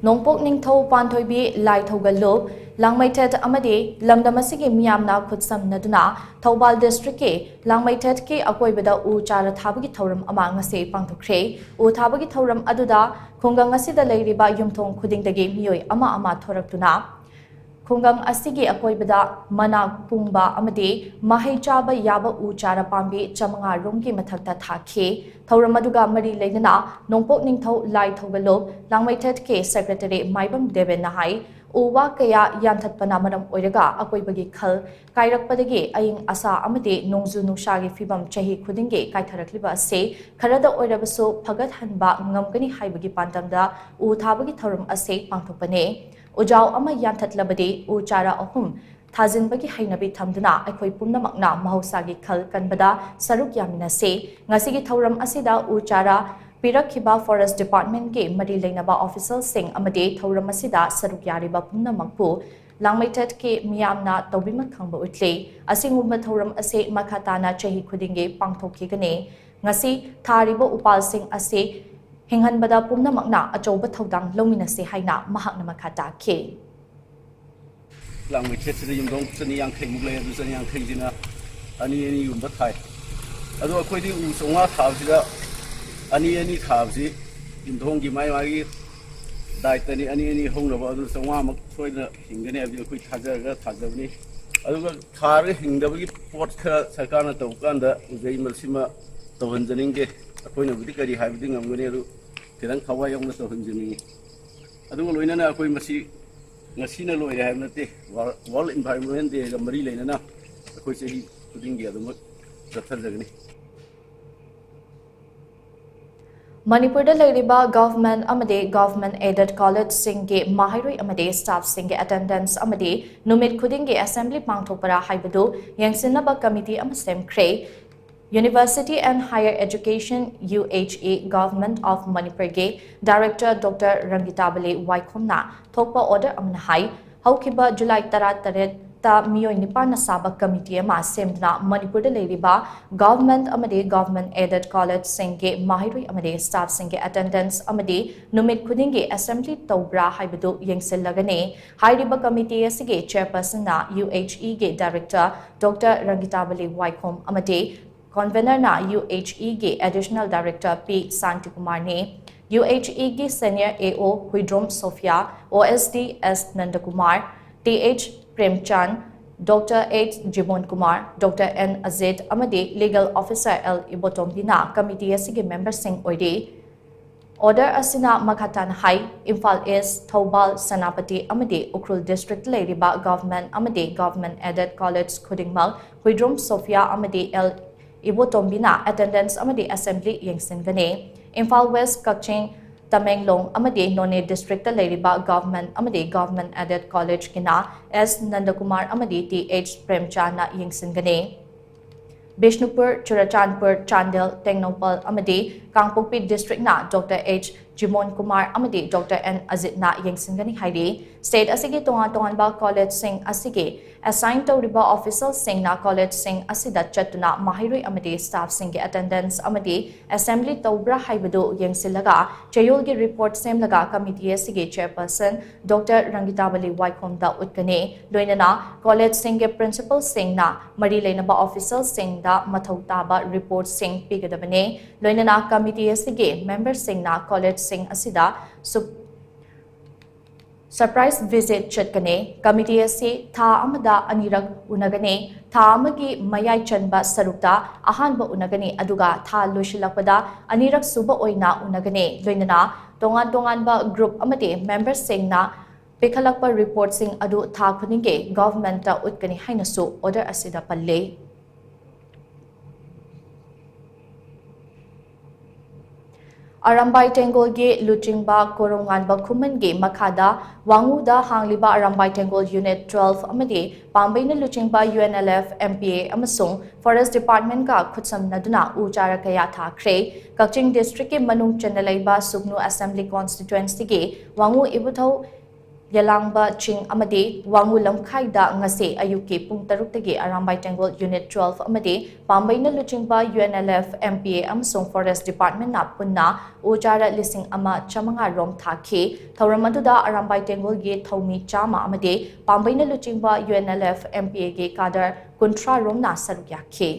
ꯅꯣꯡꯄꯣꯛ ꯅꯤꯡꯊꯧ ꯄꯥꯟꯊꯣꯏꯕꯤ ꯂꯥꯏ ꯊꯧꯒꯜꯂꯨꯞ, ꯂꯥꯡꯃꯩꯊꯦꯠ ꯑꯃꯗꯤ ꯂꯝꯗꯝ ꯑꯁꯤꯒꯤ ꯃꯤꯌꯥꯝꯅ ꯈꯨꯠꯁꯝꯅꯗꯨꯅ ꯊꯧꯕꯥꯜ districtꯀꯤ ꯂꯥꯡꯃꯩꯊꯦꯠꯀꯤ ꯑꯀꯣꯏꯕꯗ ꯎ ꯆꯥꯔ ꯊꯥꯕꯒꯤ ꯊꯧꯔꯝ ꯑꯃ ꯉꯁꯤ ꯄꯥꯡꯊꯣꯛꯈ꯭ꯔꯦ꯫ ꯎ ꯊꯥꯕꯒꯤ ꯊꯧꯔꯝ ꯑꯗꯨꯗ ꯈꯨꯡꯒꯪ ꯑꯁꯤꯗ ꯂꯩꯔꯤꯕ ꯌꯨꯝꯊꯣꯡ ꯈꯨꯗꯤꯡꯗꯒꯤ ꯃꯤꯑꯣꯏ ꯑꯃ ꯑꯃ ꯊꯣꯔꯛꯇꯨꯅ ꯈꯨꯡꯒꯪ ꯑꯁꯤꯒꯤ ꯑꯀꯣꯏꯕꯗ ꯃꯅꯥ ꯀꯨꯡꯕ ꯑꯃꯗꯤ ꯃꯍꯩ ꯆꯥꯕ ꯌꯥꯕ ꯎ ꯆꯥꯔꯥ ꯄꯥꯝꯕꯤ ꯆꯥꯃꯉꯥ ꯔꯣꯝꯒꯤ ꯃꯊꯛꯇ ꯊꯥꯈꯤ꯫ ꯊꯧꯔꯝ ꯑꯗꯨꯒ ꯃꯔꯤ ꯂꯩꯅꯅ ꯅꯣꯡꯄꯣꯛ ꯅꯤꯡꯊꯧ ꯂꯥꯏ ꯊꯧꯒꯜꯂꯨꯞ ꯂꯥꯡꯃꯩꯊꯦꯠꯀꯤ ꯁꯦꯀ꯭ꯔꯦꯇꯔꯤ ꯃꯥꯏꯕꯝ ꯗꯦꯕꯦꯟꯅ ꯍꯥꯏ, ꯎ ꯋꯥ ꯀꯌꯥ ꯌꯥꯟꯊꯠꯄꯅ ꯃꯔꯝ ꯑꯣꯏꯔꯒ ꯑꯀꯣꯏꯕꯒꯤ ꯈꯜ ꯀꯥꯏꯔꯛꯄꯗꯒꯤ ꯑꯏꯪ ꯑꯁꯥ ꯑꯃꯗꯤ ꯅꯣꯡꯖꯨ ꯅꯨꯡꯁꯥꯒꯤ ꯐꯤꯕꯝ ꯆꯍꯤ ꯈꯨꯗꯤꯡꯒꯤ ꯀꯥꯏꯊꯔꯛꯂꯤꯕ ꯑꯁꯤ ꯈꯔꯗ ꯑꯣꯏꯔꯕꯁꯨ ꯐꯒꯠꯍꯟꯕ ꯉꯝꯒꯅꯤ ꯍꯥꯏꯕꯒꯤ ꯄꯥꯟꯗꯝꯗ ꯎ ꯊꯥꯕꯒꯤ ꯊꯧꯔꯝ ꯑꯁꯤ ꯄꯥꯡꯊꯣꯛꯄꯅꯤ꯫ ꯎꯖꯥꯎ ꯑꯃ ꯌꯥꯟꯊꯠꯂꯕꯗꯤ ꯎ ꯆꯥꯔꯥ ꯑꯍꯨꯝ ꯊꯥꯖꯤꯟꯕꯒꯤ ꯍꯩꯅꯕꯤ ꯊꯝꯗꯨꯅ ꯑꯩꯈꯣꯏ ꯄꯨꯝꯅꯃꯛꯅ ꯃꯍꯧꯁꯥꯒꯤ ꯈꯜ ꯀꯟꯕꯗ ꯁꯔꯨꯛ ꯌꯥꯃꯤꯟꯅꯁꯤ꯫ ꯉꯁꯤꯒꯤ ꯊꯧꯔꯝ ꯑꯁꯤꯗ ꯎ ꯆꯥꯔꯥ ꯄꯤꯔꯛꯈꯤꯕ ꯐꯣꯔꯦꯁ ꯗꯤꯄꯥꯔꯠꯃꯦꯟꯠꯀꯤ ꯃꯔꯤ ꯂꯩꯅꯕ ꯑꯣꯐꯤꯁꯤꯌꯦꯜꯁꯤꯡ ꯑꯃꯗꯤ ꯊꯧꯔꯝ ꯑꯁꯤꯗ ꯁꯔꯨꯛ ꯌꯥꯔꯤꯕ ꯄꯨꯝꯅꯃꯛꯄꯨ ꯂꯥꯡꯃꯩꯊꯦꯠꯀꯤ ꯃꯤꯌꯥꯝꯅ ꯇꯧꯕꯤꯃꯜ ꯈꯪꯕ ꯎꯠꯂꯤ꯫ ꯑꯁꯤꯒꯨꯝꯕ ꯊꯧꯔꯝ ꯑꯁꯤ ꯃꯈꯥ ꯇꯥꯅ ꯆꯍꯤ ꯈꯨꯗꯤꯡꯒꯤ ꯄꯥꯡꯊꯣꯛꯈꯤꯒꯅꯤ꯫ ꯉꯁꯤ ꯊꯥꯔꯤꯕ ꯎꯄꯥꯜꯁꯤꯡ ꯑꯁꯤ ꯍꯤꯡꯍꯟꯕꯗ ꯄꯨꯝꯅꯃꯛꯅ ꯑꯆꯧꯕ ꯊꯧꯗꯥꯡ ꯂꯧꯃꯤꯟꯅꯁꯤ ꯍꯥꯏꯅ ꯃꯍꯥꯛꯅ ꯃꯈꯥ ꯇꯥꯈꯤ꯫ ꯂꯥꯡꯃꯩꯊꯦꯠꯁꯤꯗ ꯌꯨꯝꯊꯣꯡ ꯆꯅꯤ ꯌꯥꯡꯈꯩꯃꯨꯛ ꯂꯩ꯫ ꯑꯗꯨ ꯆꯅꯤ ꯌꯥꯡꯈꯩꯁꯤꯅ ꯑꯅꯤ ꯑꯅꯤꯒꯨꯝꯕ ꯊꯥꯏ꯫ ꯑꯗꯣ ꯑꯩꯈꯣꯏꯗꯤ ꯎ ꯆꯥꯝꯃꯉꯥ ꯊꯥꯕꯁꯤꯗ ꯑꯅꯤ ꯑꯅꯤ ꯊꯥꯕꯁꯤ ꯌꯨꯝꯊꯣꯡꯒꯤ ꯃꯥꯏ ꯃꯥꯒꯤ ꯗꯥꯏꯇꯅꯤ꯫ ꯑꯅꯤ ꯑꯅꯤ ꯍꯧꯅꯕ ꯑꯗꯨ ꯆꯥꯝꯃꯉꯥꯃꯛ ꯁꯣꯏꯗꯅ ꯍꯤꯡꯒꯅꯤ ꯍꯥꯏꯕꯗꯤ ꯑꯩꯈꯣꯏ ꯊꯥꯖꯔꯒ ꯊꯥꯖꯕꯅꯤ꯫ ꯑꯗꯨꯒ ꯊꯥꯔꯒ ꯍꯤꯡꯗꯕꯒꯤ ꯄꯣꯠ ꯈꯔ ꯁꯔꯀꯥꯔꯅ ꯇꯧꯕ ꯀꯥꯟꯗ ꯎꯖꯩ, ꯃꯁꯤꯃ ꯇꯧꯍꯟꯖꯅꯤꯡꯗꯦ꯫ ꯑꯩꯈꯣꯏꯅꯕꯨꯗꯤ ꯀꯔꯤ ꯍꯥꯏꯕꯗꯤ ꯉꯝꯒꯅꯤ, ꯑꯗꯨ ꯈꯤꯇꯪ ꯊꯋꯥꯏ ꯌꯥꯎꯅ ꯇꯧꯍꯟꯖꯅꯤꯡꯉꯤ꯫ ꯑꯗꯨꯒ ꯂꯣꯏꯅꯅ ꯑꯩꯈꯣꯏ ꯃꯁꯤ ꯉꯁꯤꯅ ꯂꯣꯏꯔꯦ ꯍꯥꯏꯕ ꯅꯠꯇꯦ꯫ ꯋꯥꯔꯜ ꯏꯟꯚꯥꯏꯔꯣꯟꯃꯦꯟ ꯗꯦꯒ ꯃꯔꯤ ꯂꯩꯅꯅ ꯑꯩꯈꯣꯏ ꯆꯍꯤ ꯈꯨꯗꯤꯡꯒꯤ ꯑꯗꯨꯃꯛ ꯆꯠꯊꯖꯒꯅꯤ꯫ ꯃꯅꯤꯄꯨꯔꯗ ꯂꯩꯔꯤꯕ ꯒꯚꯔꯟꯃꯦꯟꯠ ꯑꯃꯗꯤ ꯒꯚꯔꯟꯃꯦꯟꯠ ꯑꯦꯗꯦꯗ ꯀꯣꯂꯦꯖꯁꯤꯡꯒꯤ ꯃꯍꯩꯔꯣꯏ ꯑꯃꯗꯤ ꯁ꯭ꯇꯥꯐꯁꯤꯡꯒꯤ ꯑꯦꯇꯦꯟꯗꯦꯟꯁ ꯑꯃꯗꯤ ꯅꯨꯃꯤꯠ ꯈꯨꯗꯤꯡꯒꯤ ꯑꯦꯁꯦꯝꯕ꯭ꯂꯤ ꯄꯥꯡꯊꯣꯛꯄꯔꯥ ꯍꯥꯏꯕꯗꯨ ꯌꯦꯡꯁꯤꯟꯅꯕ ꯀꯃꯤꯇꯤ ꯑꯃ ꯁꯦꯝꯈ꯭ꯔꯦ꯫ University and Higher Education, U H E, Government of ꯃꯅꯤꯄꯨꯔꯒꯤ ꯗꯥꯏꯔꯦꯛꯇꯔ ꯗꯣꯛꯇꯔ ꯔꯪꯒꯤꯇꯥꯕꯂꯤ ꯋꯥꯏꯈꯣꯝꯅ ꯊꯣꯛꯄ ꯑꯣꯔꯗꯔ ꯑꯃꯅ ꯍꯥꯏ, ꯍꯧꯈꯤꯕ ꯖꯨꯂꯥꯏ ꯇꯔꯥꯇꯔꯦꯠꯇ ꯃꯤꯑꯣꯏ ꯅꯤꯄꯥꯟꯅ ꯁꯥꯕ ꯀꯃꯤꯇꯤ ꯑꯃ ꯁꯦꯝꯗꯨꯅ ꯃꯅꯤꯄꯨꯔꯗ ꯂꯩꯔꯤꯕ ꯒꯚꯔꯟꯃꯦꯟꯠ ꯑꯃꯗꯤ ꯒꯚꯔꯟꯃꯦꯟꯠ ꯑꯦꯗꯦꯗ ꯀꯣꯂꯦꯖꯁꯤꯡꯒꯤ ꯃꯍꯩꯔꯣꯏ ꯑꯃꯗꯤ ꯁ꯭ꯇꯥꯐꯁꯤꯡꯒꯤ ꯑꯦꯇꯦꯟꯗꯦꯟꯁ ꯑꯃꯗꯤ ꯅꯨꯃꯤꯠ ꯈꯨꯗꯤꯡꯒꯤ ꯑꯦꯁꯦꯝꯕ꯭ꯂꯤ ꯇꯧꯕ꯭ꯔꯥ ꯍꯥꯏꯕꯗꯨ ꯌꯦꯡꯁꯤꯜꯂꯒꯅꯤ꯫ ꯍꯥꯏꯔꯤꯕ ꯀꯃꯤꯇꯤ ꯑꯁꯤꯒꯤ ꯆꯦꯌꯔꯄꯔꯁꯟꯅ U H E ꯒꯤ ꯗꯥꯏꯔꯦꯛꯇꯔ ꯗꯣꯛꯇꯔ ꯔꯪꯒꯤꯇꯥꯕꯂꯤ ꯋꯥꯏꯈꯣꯝ ꯑꯃꯗꯤ ꯀꯟꯚꯦꯅꯔꯅ U H E ꯒꯤ ꯑꯦꯗꯤꯁꯅꯦꯜ ꯗꯥꯏꯔꯦꯛꯇꯔ ꯄꯤ ꯁꯥꯟꯇꯤꯀꯨꯃꯥꯔꯅꯤ꯫ U H E ꯒꯤ senior A O Huidrom Sophia, O S D S Nandakumar, T H Premchan, doctor H Jibon Kumar, doctor N Ajit ꯑꯃꯗꯤ ꯂꯤꯒꯦꯜ ꯑꯣꯐꯤꯁꯥꯔ ꯑꯦꯜ ꯏꯕꯣꯇꯣꯝꯕꯤꯅ ꯀꯃꯤꯇꯤ ꯑꯁꯤꯒꯤ ꯃꯦꯝꯕꯔꯁꯤꯡ ꯑꯣꯏꯔꯤ꯫ ꯑꯣꯔꯗꯔ ꯑꯁꯤꯅ ꯃꯈꯥ ꯇꯥꯅ ꯍꯥꯏ, ꯏꯝꯐꯥꯜ ꯏꯁ, ꯊꯧꯕꯥꯜ, ꯁꯦꯅꯥꯄꯇꯤ ꯑꯃꯗꯤ ꯎꯈ꯭ꯔꯨꯜ ꯗꯤꯁꯇ꯭ꯔꯤꯛꯇ ꯂꯩꯔꯤꯕ ꯒꯚꯔꯟꯃꯦꯟꯠ ꯑꯃꯗꯤ ꯒꯚꯔꯟꯃꯦꯟꯠ ꯑꯦꯗꯦꯗ ꯀꯣꯂꯦꯖ ꯈꯨꯗꯤꯡꯃꯛ ꯍꯨꯏꯗ꯭ꯔꯣꯝ ꯁꯣꯐꯤꯌꯥ ꯑꯃꯗꯤ ꯑꯦꯜ ꯏꯕꯣꯇꯣꯝꯕꯤꯅ ꯑꯦꯇꯦꯟꯗꯦꯟꯁ ꯑꯃꯗꯤ ꯑꯦꯁꯦꯝꯕ꯭ꯂꯤ ꯌꯦꯡꯁꯤꯟꯒꯅꯤ꯫ ꯏꯝꯐꯥꯜ ꯋꯦꯁ, ꯀꯛꯆꯤꯡ, ꯇꯃꯦꯡꯂꯣꯡ ꯑꯃꯗꯤ ꯅꯣꯅꯦ ꯗꯤꯁꯇ꯭ꯔꯤꯛꯇ ꯂꯩꯔꯤꯕ ꯒꯚꯔꯟꯃꯦꯟꯠ ꯑꯃꯗꯤ ꯒꯚꯔꯟꯃꯦꯟꯠ ꯑꯦꯗꯦꯗ ꯀꯣꯂꯦꯖꯀꯤꯅ ꯑꯦꯁ ꯅꯟꯗꯀꯨꯃꯥꯔ ꯑꯃꯗꯤ ꯇꯤ ꯑꯩꯆ ꯄ꯭ꯔꯦꯝꯆꯥꯟꯅ ꯌꯦꯡꯁꯤꯟꯒꯅꯤ꯫ ꯕꯤꯁꯅꯨꯄꯨꯔ, ꯆꯨꯔꯆꯥꯟꯄꯨꯔ, ꯆꯥꯟꯗꯦꯜ, ꯇꯦꯡꯅꯧꯄꯜ ꯑꯃꯗꯤ ꯀꯥꯡꯄꯣꯛꯄꯤ ꯗꯤꯁꯇ꯭ꯔꯤꯛꯅ ꯗꯣꯛꯇꯔ ꯑꯩꯆ ꯖꯤꯃꯣꯟ ꯀꯨꯃꯥꯔ ꯑꯃꯗꯤ ꯗꯣꯛꯇꯔ ꯑꯦꯟ ꯑꯖꯤꯠꯅ ꯌꯦꯡꯁꯤꯟꯒꯅꯤ ꯍꯥꯏꯔꯤ꯫ ꯁ꯭ꯇꯦꯠ ꯑꯁꯤꯒꯤ ꯇꯣꯉꯥꯟ ꯇꯣꯉꯥꯟꯕ ꯀꯣꯂꯦꯖꯁꯤꯡ ꯑꯁꯤꯒꯤ ꯑꯦꯁꯥꯏꯟ ꯇꯧꯔꯤꯕ ꯑꯣꯐꯤꯁꯤꯌꯦꯜꯁꯤꯡꯅ ꯀꯣꯂꯦꯖꯁꯤꯡ ꯑꯁꯤꯗ ꯆꯠꯇꯨꯅ ꯃꯍꯩꯔꯣꯏ ꯑꯃꯗꯤ ꯁ꯭ꯇꯥꯐꯁꯤꯡꯒꯤ ꯑꯦꯇꯦꯟꯗꯦꯟꯁ ꯑꯃꯗꯤ ꯑꯦꯁꯦꯝꯕ꯭ꯂꯤ ꯇꯧꯕ꯭ꯔꯥ ꯍꯥꯏꯕꯗꯨ ꯌꯦꯡꯁꯤꯜꯂꯒ ꯆꯌꯣꯜꯒꯤ ꯔꯤꯄꯣꯔꯠ ꯁꯦꯝꯂꯒ ꯀꯃꯤꯇꯤ ꯑꯁꯤꯒꯤ ꯆꯦꯌꯔꯄꯔꯁꯟ ꯗꯣꯛꯇꯔ ꯔꯪꯒꯤꯇꯥꯕꯂꯤ ꯋꯥꯏꯈꯣꯝꯗ ꯎꯠꯀꯅꯤ꯫ ꯂꯣꯏꯅꯅ ꯀꯣꯂꯦꯖꯁꯤꯡꯒꯤ ꯄ꯭ꯔꯤꯟꯁꯤꯄꯜꯁꯤꯡꯅ ꯃꯔꯤ ꯂꯩꯅꯕ ꯑꯣꯐꯤꯁꯤꯌꯦꯜꯁꯤꯡꯗ ꯃꯊꯧ ꯇꯥꯕ ꯔꯤꯄꯣꯔꯠꯁꯤꯡ ꯄꯤꯒꯗꯕꯅꯤ꯫ ꯂꯣꯏꯅꯅ ꯀꯃꯤꯇꯤ ꯑꯁꯤꯒꯤ ꯃꯦꯝꯕꯔꯁꯤꯡꯅ ꯀꯣꯂꯦꯖꯁꯤꯡ ꯑꯁꯤꯗ ꯁꯨꯞ-, ꯁꯔꯄ꯭ꯔꯥꯏꯖ ꯚꯤꯖꯤꯠ ꯆꯠꯀꯅꯤ꯫ ꯀꯃꯤꯇꯤ ꯑꯁꯤ ꯊꯥ ꯑꯃꯗ ꯑꯅꯤꯔꯛ ꯎꯅꯒꯅꯤ꯫ ꯊꯥ ꯑꯃꯒꯤ ꯃꯌꯥꯏ ꯆꯟꯕ ꯁꯔꯨꯛꯇ ꯑꯍꯥꯟꯕ ꯎꯅꯒꯅꯤ, ꯑꯗꯨꯒ ꯊꯥ ꯂꯣꯏꯁꯤꯜꯂꯛꯄꯗ ꯑꯅꯤꯔꯛ ꯁꯨꯕ ꯑꯣꯏꯅ ꯎꯅꯒꯅꯤ꯫ ꯂꯣꯏꯅꯅ ꯇꯣꯉꯥꯟ ꯇꯣꯉꯥꯟꯕ ꯒ꯭ꯔꯨꯞ ꯑꯃꯗꯤ ꯃꯦꯝꯕꯔꯁꯤꯡꯅ ꯄꯤꯈꯠꯂꯛꯄ ꯔꯤꯄꯣꯔꯠꯁꯤꯡ ꯑꯗꯨ ꯊꯥ ꯈꯨꯗꯤꯡꯒꯤ ꯒꯚꯔꯟꯃꯦꯟꯠꯇ ꯎꯠꯀꯅꯤ ꯍꯥꯏꯅꯁꯨ ꯑꯣꯔꯗꯔ ꯑꯁꯤꯗ ꯄꯜꯂꯤ꯫ ꯑꯔꯥꯝꯕꯥꯏ ꯇꯦꯡꯒꯣꯜꯒꯤ ꯂꯨꯆꯤꯡꯕ ꯀꯣꯔꯣꯝꯉꯥꯟꯕ ꯈꯨꯃꯟꯒꯤ ꯃꯈꯥꯗ ꯋꯥꯉꯨꯗ ꯍꯥꯡꯂꯤꯕ ꯑꯔꯥꯝꯕꯥꯏ ꯇꯦꯡꯒꯣꯜ ꯌꯨꯅꯤꯠ ꯇꯨꯋꯦꯜꯐ ꯑꯃꯗꯤ ꯄꯥꯝꯕꯩꯅ ꯂꯨꯆꯤꯡꯕ U N L F, M P A ꯑꯃꯁꯨꯡ ꯐꯣꯔꯦꯁ ꯗꯤꯄꯥꯔꯠꯃꯦꯟꯠꯀ ꯈꯨꯠꯁꯝꯅꯗꯨꯅ ꯎ ꯆꯥꯔꯥ ꯀꯌꯥ ꯊꯥꯈ꯭ꯔꯦ꯫ ꯀꯛꯆꯤꯡ ꯗꯤꯁꯇ꯭ꯔꯤꯛꯀꯤ ꯃꯅꯨꯡ ꯆꯟꯅ ꯂꯩꯕ ꯁꯨꯒꯅꯨ ꯑꯦꯁꯦꯝꯕ꯭ꯂꯤ ꯀꯣꯟꯁꯇꯤꯇ꯭ꯋꯦꯟꯁꯤꯒꯤ ꯋꯥꯉꯨ ꯏꯕꯨꯙꯧ ꯌꯦꯂꯥꯡꯕ ꯆꯤꯡ ꯑꯃꯗꯤ ꯋꯥꯉꯨ ꯂꯝꯈꯥꯏꯗ ꯉꯁꯤ ꯑꯌꯨꯛꯀꯤ ꯄꯨꯡ ꯇꯔꯨꯛꯇꯒꯤ ꯑꯔꯥꯝꯕꯥꯏ ꯇꯦꯡꯒꯣꯜ ꯌꯨꯅꯤꯠ ꯇꯨꯋꯦꯜꯐ ꯑꯃꯗꯤ ꯄꯥꯝꯕꯩꯅ ꯂꯨꯆꯤꯡꯕ U N L F, M P A ꯑꯃꯁꯨꯡ ꯐꯣꯔꯦꯁ ꯗꯤꯄꯥꯔꯠꯃꯦꯟꯠꯅ ꯄꯨꯟꯅ ꯎ ꯆꯥꯔꯥ ꯂꯤꯁꯤꯡ ꯑꯃ ꯆꯥꯃꯉꯥ ꯔꯣꯝ ꯊꯥꯈꯤ꯫ ꯊꯧꯔꯝ ꯑꯗꯨꯗ ꯑꯔꯥꯝꯕꯥꯏ ꯇꯦꯡꯒꯣꯜꯒꯤ ꯊꯧꯃꯤ ꯆꯥꯝꯃ ꯑꯃꯗꯤ ꯄꯥꯝꯕꯩꯅ ꯂꯨꯆꯤꯡꯕ U N L F, M P ꯑꯦꯒꯤ ꯀꯥꯗꯔ ꯀꯨꯟꯊ꯭ꯔꯥ ꯔꯣꯝꯅ ꯁꯔꯨꯛ ꯌꯥꯈꯤ꯫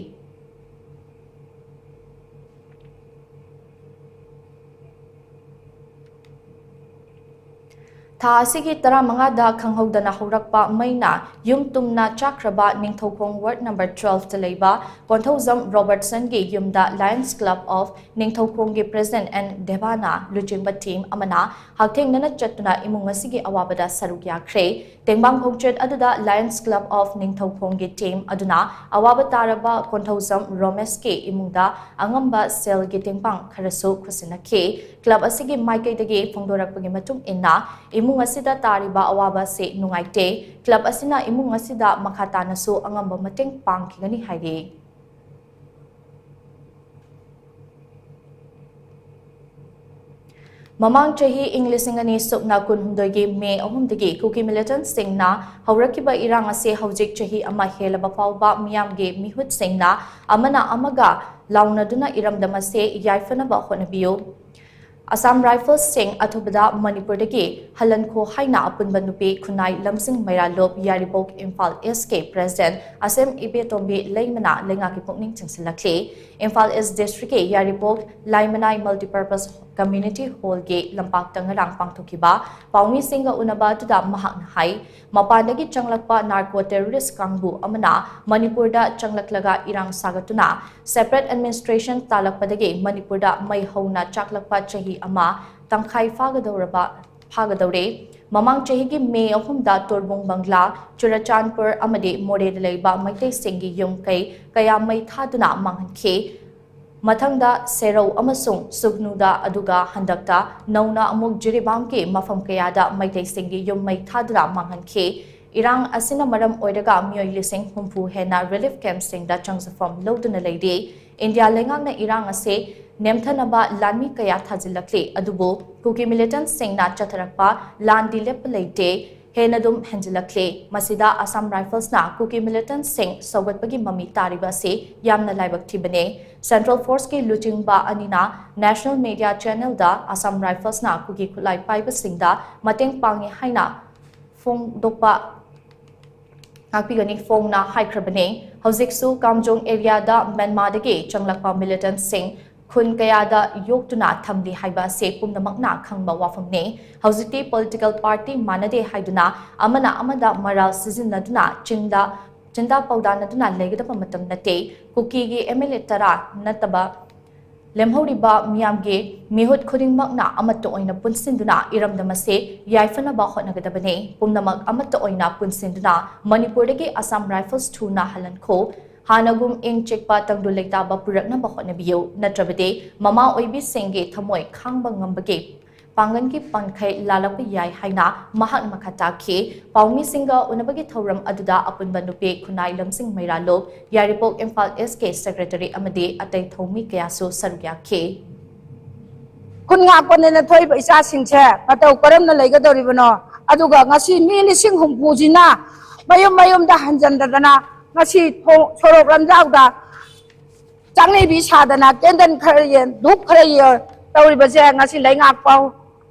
ꯊꯥ ꯑꯁꯤꯒꯤ ꯇꯔꯥꯃꯉꯥꯗ ꯈꯪꯍꯧꯗꯅ ꯍꯧꯔꯛꯄ ꯃꯩꯅ ꯌꯨꯝ ꯇꯨꯝꯅ ꯆꯥꯛꯈ꯭ꯔꯕ ꯅꯤꯡꯊꯧꯈꯣꯡ Ward number twelve ꯇ ꯂꯩꯕ ꯀꯣꯟꯊꯧꯖꯝ ꯔꯣꯕꯔꯠꯁꯟꯒꯤ ꯌꯨꯝꯗ Lions Club of ꯅꯤꯡꯊꯧꯈꯣꯡꯒꯤ President ꯑꯦꯟ ꯗꯦꯕꯥꯅ ꯂꯨꯆꯤꯡꯕ team ꯑꯃꯅ ꯍꯛꯊꯦꯡꯅꯅ ꯆꯠꯇꯨꯅ ꯏꯃꯨꯡ ꯑꯁꯤꯒꯤ ꯑꯋꯥꯕꯗ ꯁꯔꯨꯛ ꯌꯥꯈ꯭ꯔꯦ꯫ ꯇꯦꯡꯕꯥꯡ ꯈꯣꯡꯆꯠ ꯑꯗꯨꯗ Lions Club of ꯅꯤꯡꯊꯧꯈꯣꯡꯒꯤ team ꯑꯗꯨꯅ ꯑꯋꯥꯕ ꯇꯥꯔꯕ ꯀꯣꯟꯊꯧꯖꯝ ꯔꯣꯃꯦꯁꯀꯤ ꯏꯃꯨꯡꯗ ꯑꯉꯝꯕ ꯁꯦꯜꯒꯤ ꯇꯦꯡꯕꯥꯡ ꯈꯔꯁꯨ ꯈꯨꯠꯁꯤꯟꯅꯈꯤ꯫ Club ꯑꯁꯤꯒꯤ ꯃꯥꯏꯀꯩꯗꯒꯤ ꯐꯣꯡꯗꯣꯔꯛꯄꯒꯤ ꯃꯇꯨꯡ ꯏꯟꯅ, ꯏꯃꯨꯡ ꯑꯁꯤꯗ ꯇꯥꯔꯤꯕ ꯑꯋꯥꯕ ꯑꯁꯤ ꯅꯨꯡꯉꯥꯏꯇꯦ꯫ Club ꯑꯁꯤꯅ ꯏꯃꯨꯡ ꯑꯁꯤꯗ ꯃꯈꯥ ꯇꯥꯅꯁꯨ ꯑꯉꯝꯕ ꯃꯇꯦꯡ ꯄꯥꯡꯈꯤꯒꯅꯤ ꯍꯥꯏꯔꯤ꯫ ꯃꯃꯥꯡ ꯆꯍꯤ ꯏꯪ ꯂꯤꯁꯤꯡ ꯑꯅꯤ ꯁꯨꯞꯅ ꯀꯨꯟꯍꯨꯝꯗꯣꯏꯒꯤ ꯃꯦ ꯑꯍꯨꯝꯗꯒꯤ ꯀꯨꯀꯤ militantꯁꯤꯡꯅ ꯍꯧꯔꯛꯈꯤꯕ ꯏꯔꯥꯡ ꯑꯁꯤ ꯍꯧꯖꯤꯛ ꯆꯍꯤ ꯑꯃ ꯍꯦꯜꯂꯕ ꯐꯥꯎꯕ ꯃꯤꯌꯥꯝꯒꯤ ꯃꯤꯍꯨꯠꯁꯤꯡꯅ ꯑꯃꯅ ꯑꯃꯒ ꯂꯥꯎꯅꯗꯨꯅ ꯏꯔꯝꯗꯝ ꯑꯁꯤ ꯌꯥꯏꯐꯅꯕ ꯍꯣꯠꯅꯕꯤꯌꯨ꯫ Assam Riflesꯁꯤꯡ ꯑꯊꯨꯕꯗ ꯃꯅꯤꯄꯨꯔꯗꯒꯤ ꯍꯜꯍꯟꯈꯣ ꯍꯥꯏꯅ ꯑꯄꯨꯟꯕ ꯅꯨꯄꯤ ꯈꯨꯟꯅꯥꯏ ꯂꯝꯖꯤꯡ ꯃꯩꯔꯥ ꯂꯨꯞ ꯌꯥꯏꯔꯤꯄꯣꯛ ꯏꯝꯐꯥꯜ Eastꯀꯤ President ꯑꯁꯦꯝ ꯏꯕꯦꯇꯣꯝꯕꯤ ꯂꯩꯃꯅ ꯂꯩꯉꯥꯛꯀꯤ ꯄꯨꯛꯅꯤꯡ ꯆꯤꯡꯁꯤꯜꯂꯛꯂꯤ꯫ ꯏꯝꯐꯥꯜ East Districtꯀꯤ ꯌꯥꯏꯔꯤꯄꯣꯛ ꯂꯥꯏꯃꯅꯥꯏ Multipurpose Community Hallꯒꯤ ꯂꯝꯄꯥꯛꯇ ꯉꯔꯥꯡ ꯄꯥꯡꯊꯣꯛꯈꯤꯕ ꯄꯥꯎꯃꯤꯁꯤꯡꯒ ꯎꯅꯕ ꯑꯗꯨꯗ ꯃꯍꯥꯛꯅ ꯍꯥꯏ, ꯃꯄꯥꯟꯗꯒꯤ ꯆꯪꯂꯛꯄ narco terrorist ꯀꯥꯡꯕꯨ ꯑꯃꯅ ꯃꯅꯤꯄꯨꯔꯗ ꯆꯪꯂꯛꯂꯒ ꯏꯔꯥꯡ ꯁꯥꯒꯠꯇꯨꯅ separate administration ꯇꯥꯂꯛꯄꯗꯒꯤ ꯃꯅꯤꯄꯨꯔꯗ ꯃꯩ ꯍꯧꯅ ꯆꯥꯛꯂꯛꯄ ꯆꯍꯤ ꯑꯃ ꯇꯪꯈꯥꯏ ꯐꯥꯒꯗꯧꯔꯕ, ꯐꯥꯒꯗꯧꯔꯦ꯫ ꯃꯃꯥꯡ ꯆꯍꯤꯒꯤ ꯃꯦ ꯑꯍꯨꯝꯗ ꯇꯣꯔꯕꯨꯡ ꯕꯪꯒ꯭ꯂꯥ, ꯆꯨꯔꯆꯥꯟꯄꯨꯔ ꯑꯃꯗꯤ ꯃꯣꯔꯦꯗ ꯂꯩꯕ ꯃꯩꯇꯩꯁꯤꯡꯒꯤ ꯌꯨꯝ ꯀꯩ ꯀꯌꯥ ꯃꯩ ꯊꯥꯗꯨꯅ ꯃꯥꯡꯍꯟꯈꯤ꯫ ꯃꯊꯪꯗ ꯁꯦꯔꯧ ꯑꯃꯁꯨꯡ ꯁꯨꯒꯅꯨꯗ, ꯑꯗꯨꯒ ꯍꯟꯗꯛꯇ ꯅꯧꯅ ꯑꯃꯨꯛ ꯖꯤꯔꯤꯕꯥꯝꯒꯤ ꯃꯐꯝ ꯀꯌꯥꯗ ꯃꯩꯇꯩꯁꯤꯡꯒꯤ ꯌꯨꯝ ꯃꯩ ꯊꯥꯗꯨꯅ ꯃꯥꯡꯍꯟꯈꯤ꯫ ꯏꯔꯥꯡ ꯑꯁꯤꯅ ꯃꯔꯝ ꯑꯣꯏꯔꯒ ꯃꯤꯑꯣꯏ ꯂꯤꯁꯤꯡ ꯍꯨꯝꯐꯨ ꯍꯦꯟꯅ relief campꯁꯤꯡꯗ ꯆꯪꯖꯐꯝ ꯂꯧꯗꯨꯅ ꯂꯩꯔꯤ꯫ ꯏꯟꯗꯤꯌꯥ ꯂꯩꯉꯥꯛꯅ ꯏꯔꯥꯡ ꯑꯁꯤ ꯅꯦꯝꯊꯅꯕ ꯂꯥꯟꯃꯤ ꯀꯌꯥ ꯊꯥꯖꯤꯜꯂꯛꯂꯤ, ꯑꯗꯨꯕꯨ ꯀꯨꯀꯤ militantꯁꯤꯡꯅ ꯆꯠꯊꯔꯛꯄ ꯂꯥꯟꯗꯤ ꯂꯦꯞꯄ ꯂꯩꯇꯦ, ꯍꯦꯟꯅ ꯑꯗꯨꯝ ꯍꯦꯟꯖꯤꯜꯂꯛꯂꯤ꯫ ꯃꯁꯤꯗ Assam Riflesꯅ ꯀꯨꯀꯤ militantꯁꯤꯡ ꯁꯧꯒꯠꯄꯒꯤ ꯃꯃꯤ ꯇꯥꯔꯤꯕ ꯑꯁꯤ ꯌꯥꯝꯅ ꯂꯥꯏꯕꯛ ꯊꯤꯕꯅꯤ꯫ Central Forceꯀꯤ ꯂꯨꯆꯤꯡꯕ ꯑꯅꯤꯅ national media channelꯗ Assam Riflesꯅ ꯀꯨꯀꯤ ꯈꯨꯠꯂꯥꯏ ꯄꯥꯏꯕꯁꯤꯡꯗ ꯃꯇꯦꯡ ꯄꯥꯡꯉꯤ ꯍꯥꯏꯅ ꯐꯣꯡꯗꯣꯛꯄ ꯉꯥꯛꯄꯤꯒꯅꯤ ꯐꯣꯡꯅ ꯍꯥꯏꯈ꯭ꯔꯕꯅꯤ꯫ ꯍꯧꯖꯤꯛꯁꯨ ꯀꯥꯝꯖꯣꯡ areaꯗ ꯃ꯭ꯌꯥꯟꯃꯥꯔꯗꯒꯤ ꯆꯪꯂꯛꯄ militantꯁꯤꯡ ꯈꯨꯟ ꯀꯌꯥꯗ ꯌꯣꯛꯇꯨꯅ ꯊꯝꯂꯤ ꯍꯥꯏꯕ ꯑꯁꯤ ꯄꯨꯝꯅꯃꯛꯅ ꯈꯪꯕ ꯋꯥꯐꯝꯅꯤ꯫ ꯍꯧꯖꯤꯛꯇꯤ political party ꯃꯥꯟꯅꯗꯦ ꯍꯥꯏꯗꯨꯅ ꯑꯃꯅ ꯑꯃꯗ ꯃꯔꯥꯜ ꯁꯤꯖꯤꯟꯅꯗꯨꯅ ꯆꯤꯟꯗ ꯆꯤꯟꯗꯥ ꯄꯥꯎꯗꯥꯅꯗꯨꯅ ꯂꯩꯒꯗꯕ ꯃꯇꯝ ꯅꯠꯇꯦ꯫ ꯀꯨꯀꯤꯒꯤ MLA ꯇꯔꯥ ꯅꯠꯇꯕ ꯂꯦꯝꯍꯧꯔꯤꯕ ꯃꯤꯌꯥꯝꯒꯤ ꯃꯤꯍꯨꯠ ꯈꯨꯗꯤꯡꯃꯛꯅ ꯑꯃꯠꯇ ꯑꯣꯏꯅ ꯄꯨꯟꯁꯤꯟꯗꯨꯅ ꯏꯔꯝꯗꯝ ꯑꯁꯤ ꯌꯥꯏꯐꯅꯕ ꯍꯣꯠꯅꯒꯗꯕꯅꯤ꯫ ꯄꯨꯝꯅꯃꯛ ꯑꯃꯠꯇ ꯑꯣꯏꯅ ꯄꯨꯟꯁꯤꯟꯗꯨꯅ ꯃꯅꯤꯄꯨꯔꯗꯒꯤ Assam Rifles ꯊꯨꯅ ꯍꯜꯍꯟꯈꯣ꯫ ꯍꯥꯟꯅꯒꯨꯝ ꯏꯪ ꯆꯤꯛꯄ ꯇꯪꯗꯨ ꯂꯩꯇꯥꯕ ꯄꯨꯔꯛꯅꯕ ꯍꯣꯠꯅꯕꯤꯌꯨ, ꯅꯠꯇ꯭ꯔꯕꯗꯤ ꯃꯃꯥ ꯑꯣꯏꯕꯤꯁꯤꯡꯒꯤ ꯊꯃꯣꯏ ꯈꯥꯡꯕ ꯉꯝꯕꯒꯤ ꯄꯥꯡꯒꯜꯒꯤ ꯄꯟꯈꯩ ꯂꯥꯜꯂꯛꯄ ꯌꯥꯏ ꯍꯥꯏꯅ ꯃꯍꯥꯛꯅ ꯃꯈꯥ ꯇꯥꯈꯤ꯫ ꯄꯥꯎꯃꯤꯁꯤꯡꯒ ꯎꯅꯕꯒꯤ ꯊꯧꯔꯝ ꯑꯗꯨꯗ ꯑꯄꯨꯟꯕ ꯅꯨꯄꯤ ꯈꯨꯟꯅꯥꯏ ꯂꯝꯖꯤꯡ ꯃꯩꯔꯥꯂꯣꯛ, ꯌꯥꯏꯔꯤꯄꯣꯛ ꯏꯝꯐꯥꯜ East ꯀꯤ secretary ꯑꯃꯗꯤ ꯑꯇꯩ ꯊꯧꯃꯤ ꯀꯌꯥꯁꯨ ꯁꯔꯨꯛ ꯌꯥꯈꯤ꯫ ꯈꯨꯟ ꯉꯥꯛꯄꯅꯦꯅ ꯊꯣꯛꯏꯕ ꯏꯆꯥꯁꯤꯡꯁꯦ ꯃꯇꯧ ꯀꯔꯝꯅ ꯂꯩꯒꯗꯧꯔꯤꯕꯅꯣ? ꯑꯗꯨꯒ ꯉꯁꯤ ꯃꯤ ꯂꯤꯁꯤꯡ ꯍꯨꯝꯐꯨꯁꯤꯅ ꯃꯌꯨꯝ ꯃꯌꯨꯝꯗ ꯍꯟꯖꯟꯗꯗꯅ ꯉꯁꯤ ꯊꯣꯡ-, ꯁꯣꯔꯣꯛ ꯂꯝꯖꯥꯎꯗ ꯆꯥꯛꯅꯤꯕꯤ ꯁꯥꯗꯅ candle ꯈꯔ ꯌꯦꯟ, ꯙꯨꯞ ꯈꯔ ꯌꯦꯟ ꯇꯧꯔꯤꯕꯁꯦ ꯉꯁꯤ ꯂꯩꯉꯥꯛꯄ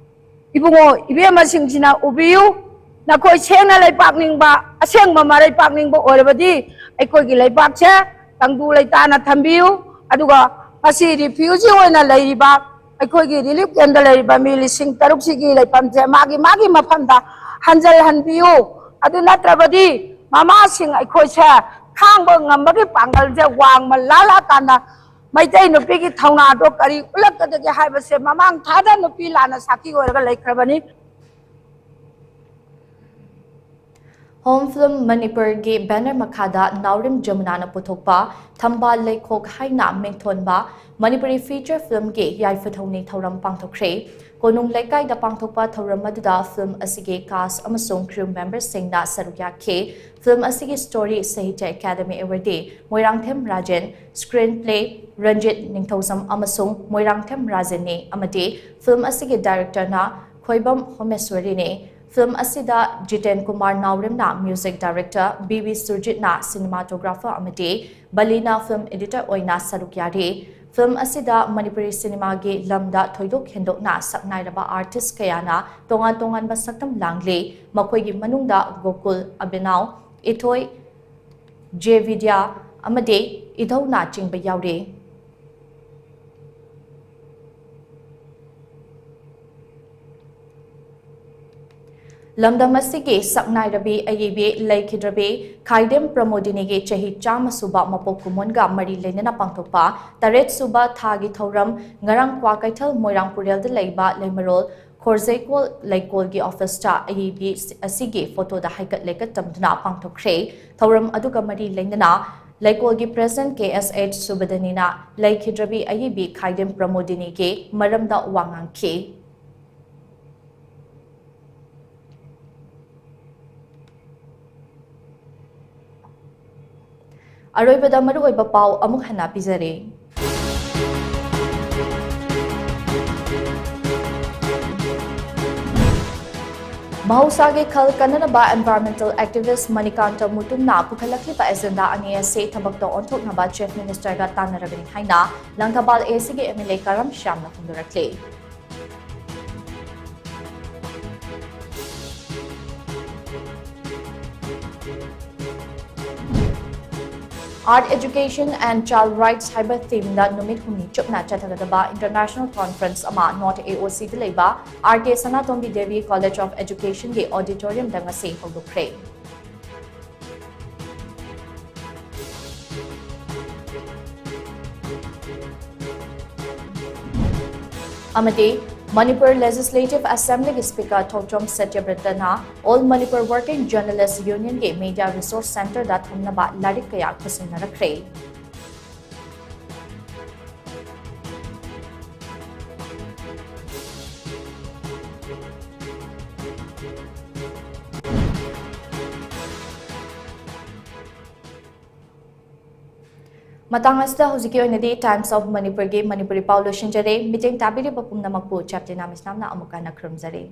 ꯏꯕꯨꯡꯉꯣ ꯏꯕꯦꯝꯃꯁꯤꯡꯁꯤꯅ ꯎꯕꯤꯌꯨ꯫ ꯅꯈꯣꯏ ꯁꯦꯡꯅ ꯂꯩꯄꯥꯛ ꯅꯤꯡꯕ, ꯑꯁꯦꯡꯕ ꯃꯔꯩꯄꯥꯛ ꯅꯤꯡꯕ ꯑꯣꯏꯔꯕꯗꯤ ꯑꯩꯈꯣꯏꯒꯤ ꯂꯩꯄꯥꯛꯁꯦ ꯇꯪꯗꯨ ꯂꯩꯇꯥꯅ ꯊꯝꯕꯤꯌꯨ꯫ ꯑꯗꯨꯒ ꯉꯁꯤ refugee ꯑꯣꯏꯅ ꯂꯩꯔꯤꯕ ꯑꯩꯈꯣꯏꯒꯤ relief camp ꯇ ꯂꯩꯔꯤꯕ ꯃꯤ ꯂꯤꯁꯤꯡ ꯇꯔꯨꯛꯁꯤꯒꯤ ꯂꯩꯐꯝꯁꯦ ꯃꯥꯒꯤ ꯃꯥꯒꯤ ꯃꯐꯝꯗ ꯍꯟꯖꯜꯍꯟꯕꯤꯌꯨ꯫ ꯑꯗꯨ ꯅꯠꯇ꯭ꯔꯕꯗꯤ ꯃꯃꯥꯁꯤꯡ ꯑꯩꯈꯣꯏꯁꯦ ꯈꯥꯡꯕ ꯉꯝꯕꯒꯤ ꯄꯥꯡꯒꯜꯁꯦ ꯋꯥꯡꯃ ꯂꯥꯜꯂꯛꯑꯀꯥꯟꯗ ꯃꯩꯇꯩ ꯅꯨꯄꯤꯒꯤ ꯊꯧꯅꯥꯗꯣ ꯀꯔꯤ ꯎꯠꯂꯛꯀꯗꯒꯦ ꯍꯥꯏꯕꯁꯦ ꯃꯃꯥꯡ ꯊꯥꯗ ꯅꯨꯄꯤ ꯂꯥꯟꯅ ꯁꯥꯈꯤ ꯑꯣꯏꯔꯒ ꯂꯩꯈ꯭ꯔꯕꯅꯤ꯫ Home Film ꯃꯅꯤꯄꯨꯔꯒꯤ banner ꯃꯈꯥꯗ ꯅꯥꯎꯔꯦꯝ ꯖꯃꯨꯅꯥꯅ ꯄꯨꯊꯣꯛꯄ ꯊꯝꯕꯥꯜ ꯂꯩꯈꯣꯛ ꯍꯥꯏꯅ ꯃꯤꯡꯊꯣꯟꯕ ꯃꯅꯤꯄꯨꯔꯤ feature film ꯒꯤ ꯌꯥꯏꯐ ꯊꯧꯅꯤ ꯊꯧꯔꯝ ꯄꯥꯡꯊꯣꯛꯈ꯭ꯔꯦ꯫ ꯀꯣꯅꯨꯡ ꯂꯩꯀꯥꯏꯗ ꯄꯥꯡꯊꯣꯛꯄ ꯊꯧꯔꯝ ꯑꯗꯨꯗ film ꯑꯁꯤꯒꯤ cast ꯑꯃꯁꯨꯡ crew member ꯁꯤꯡꯅ ꯁꯔꯨꯛ ꯌꯥꯈꯤ꯫ Film ꯑꯁꯤꯒꯤ story Sahitya Academy Awardee Moirangthem Rajen, screenplay Ranjit ꯅꯤꯡꯊꯧꯖꯝ ꯑꯃꯁꯨꯡ ꯃꯣꯏꯔꯥꯡꯊꯦꯝ ꯔꯥꯖꯦꯟꯅꯤ ꯑꯃꯗꯤ film ꯑꯁꯤꯒꯤ director ꯅ ꯈꯣꯏꯕꯝ ꯍꯣꯃꯦꯁ꯭ꯋꯔꯤꯅꯤ꯫ Film ꯑꯁꯤꯗ Jiten Kumar ꯅꯥꯎꯔꯦꯝꯅ music director, B V ꯁꯨꯔꯖꯤꯠꯅ cinematographer ꯑꯃꯗꯤ ꯕꯂꯤꯅ film editor ꯑꯣꯏꯅ ꯁꯔꯨꯛ ꯌꯥꯔꯤ꯫ Film ꯑꯁꯤꯗ ꯃꯅꯤꯄꯨꯔꯤ cinema ꯒꯤ ꯂꯝꯗ ꯊꯣꯏꯗꯣꯛ ꯍꯦꯟꯗꯣꯛꯅ ꯁꯛꯅꯥꯏꯔꯕ artist ꯀꯌꯥꯅ ꯇꯣꯉꯥꯟ ꯇꯣꯉꯥꯟꯕ ꯁꯛꯇꯝ ꯂꯥꯡꯂꯤ꯫ ꯃꯈꯣꯏꯒꯤ ꯃꯅꯨꯡꯗ ꯒꯣꯀꯨꯜ, ꯑꯕꯤꯅꯥꯎ, ꯏꯊꯣꯏ, ꯖꯦ ꯕꯤꯗ꯭ꯌꯥ ꯑꯃꯗꯤ ꯏꯙꯧꯅꯆꯤꯡꯕ ꯌꯥꯎꯔꯤ꯫ ꯂꯝꯗꯝ ꯑꯁꯤꯒꯤ ꯁꯛꯅꯥꯏꯔꯕꯤ ꯑꯏꯕꯤ ꯂꯩꯈꯤꯗ꯭ꯔꯕꯤ ꯈꯥꯏꯗꯦꯝ ꯄ꯭ꯔꯃꯣꯗꯤꯅꯤꯒꯤ ꯆꯍꯤ ꯆꯥꯝꯃ ꯁꯨꯕ ꯃꯄꯣꯛ ꯀꯨꯝꯑꯣꯟꯒ ꯃꯔꯤ ꯂꯩꯅꯅ ꯄꯥꯡꯊꯣꯛꯄ ꯇꯔꯦꯠ ꯁꯨꯕ ꯊꯥꯒꯤ ꯊꯧꯔꯝ ꯉꯔꯥꯡ ꯀ꯭ꯋꯥꯀꯩꯊꯦꯜ ꯃꯣꯏꯔꯥꯡ ꯄꯨꯔꯦꯜꯗ ꯂꯩꯕ ꯂꯩꯃꯔꯣꯜ ꯈꯣꯔꯖꯩꯀꯣꯜ ꯂꯩꯀꯣꯜꯒꯤ ꯑꯣꯐꯤꯁꯇ ꯑꯏꯕꯤ ꯑꯁꯤꯒꯤ ꯐꯣꯇꯣꯗ ꯍꯩꯀꯠ ꯂꯩꯀꯠ ꯇꯝꯗꯨꯅ ꯄꯥꯡꯊꯣꯛꯈ꯭ꯔꯦ꯫ ꯊꯧꯔꯝ ꯑꯗꯨꯒ ꯃꯔꯤ ꯂꯩꯅꯅ ꯂꯩꯀꯣꯜꯒꯤ ꯄ꯭ꯔꯦꯁꯤꯗꯦꯟꯠ ꯀꯦ ꯑꯦꯁ ꯑꯩꯆ ꯁꯨꯕꯗꯅꯤꯅ ꯂꯩꯈꯤꯗ꯭ꯔꯕꯤ ꯑꯏꯕꯤ ꯈꯥꯏꯗꯦꯝ ꯄ꯭ꯔꯃꯣꯗꯤꯅꯤꯒꯤ ꯃꯔꯝꯗ ꯋꯥ ꯉꯥꯡꯈꯤ꯫ ꯑꯔꯣꯏꯕꯗ ꯃꯔꯨꯑꯣꯏꯕ ꯄꯥꯎ ꯑꯃꯨꯛ ꯍꯟꯅ ꯄꯤꯖꯔꯤ꯫ ꯃꯍꯧꯁꯥꯒꯤ ꯈꯜ ꯀꯟꯅꯅꯕ environmental activist ꯃꯅꯤꯀꯥꯟꯇ ꯃꯨꯇꯨꯝꯅ ꯄꯨꯈꯠꯂꯛꯂꯤꯕ agenda ꯑꯅꯤ ꯑꯁꯤ ꯊꯕꯛꯇ ꯑꯣꯟꯊꯣꯛꯅꯕ Chief Minister ꯒ ꯇꯥꯟꯅꯔꯒꯅꯤ ꯍꯥꯏꯅ ꯂꯪꯊꯕꯥꯜ ꯑꯦ ꯁꯤꯒꯤ ꯑꯦꯝ ꯑꯦꯜ ꯑꯦ ꯀꯔꯝ ꯁ꯭ꯌꯥꯝꯅ ꯐꯣꯡꯗꯣꯔꯛꯂꯤ꯫ Art Education and Child Rights ꯍꯥꯏꯕ theme ꯗ ꯅꯨꯃꯤꯠ ꯍꯨꯝꯅꯤ ꯆꯨꯞꯅ ꯆꯠꯊꯒꯗꯕ international conference ꯑꯃ North A O C ꯗ ꯂꯩꯕ R K Sanatombi Devi College of Education ꯒꯤ auditorium ꯗ ꯉꯁꯤ ꯍꯧꯗꯣꯛꯈ꯭ꯔꯦ꯫ ꯑꯃꯗꯤ ꯃꯅꯤꯄꯨꯔ Legislative Assembly ꯒꯤ Speaker ꯊꯣꯛꯆꯣꯝ ꯁꯇ꯭ꯌꯕ꯭ꯔꯇꯅ All Manipur Working Journalist Union ꯒꯤ Media Resource Centre ꯗ ꯊꯝꯅꯕ ꯂꯥꯏꯔꯤꯛ ꯀꯌꯥ ꯈꯨꯠꯁꯤꯟꯅꯔꯛꯈ꯭ꯔꯦ꯫ ꯃꯇꯥꯡ ꯑꯁꯤꯗ ꯍꯧꯖꯤꯛꯀꯤ ꯑꯣꯏꯅꯗꯤ Times of Manipur ꯒꯤ ꯃꯅꯤꯄꯨꯔꯤ ꯄꯥꯎ ꯂꯣꯏꯁꯤꯟꯖꯔꯦ꯫ ꯃꯤꯠꯌꯦꯡ ꯇꯥꯕꯤꯔꯤꯕ ꯄꯨꯝꯅꯃꯛꯄꯨ ꯆꯦꯞꯇꯤꯅꯥ ꯃꯤꯁꯅꯥꯝꯅ ꯑꯃꯨꯛ ꯍꯟꯅ ꯈꯨꯔꯨꯝꯖꯔꯤ꯫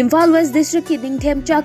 ꯏꯝꯐꯥꯜ West District ꯀꯤ ꯅꯤꯡꯊꯦꯝꯆꯥ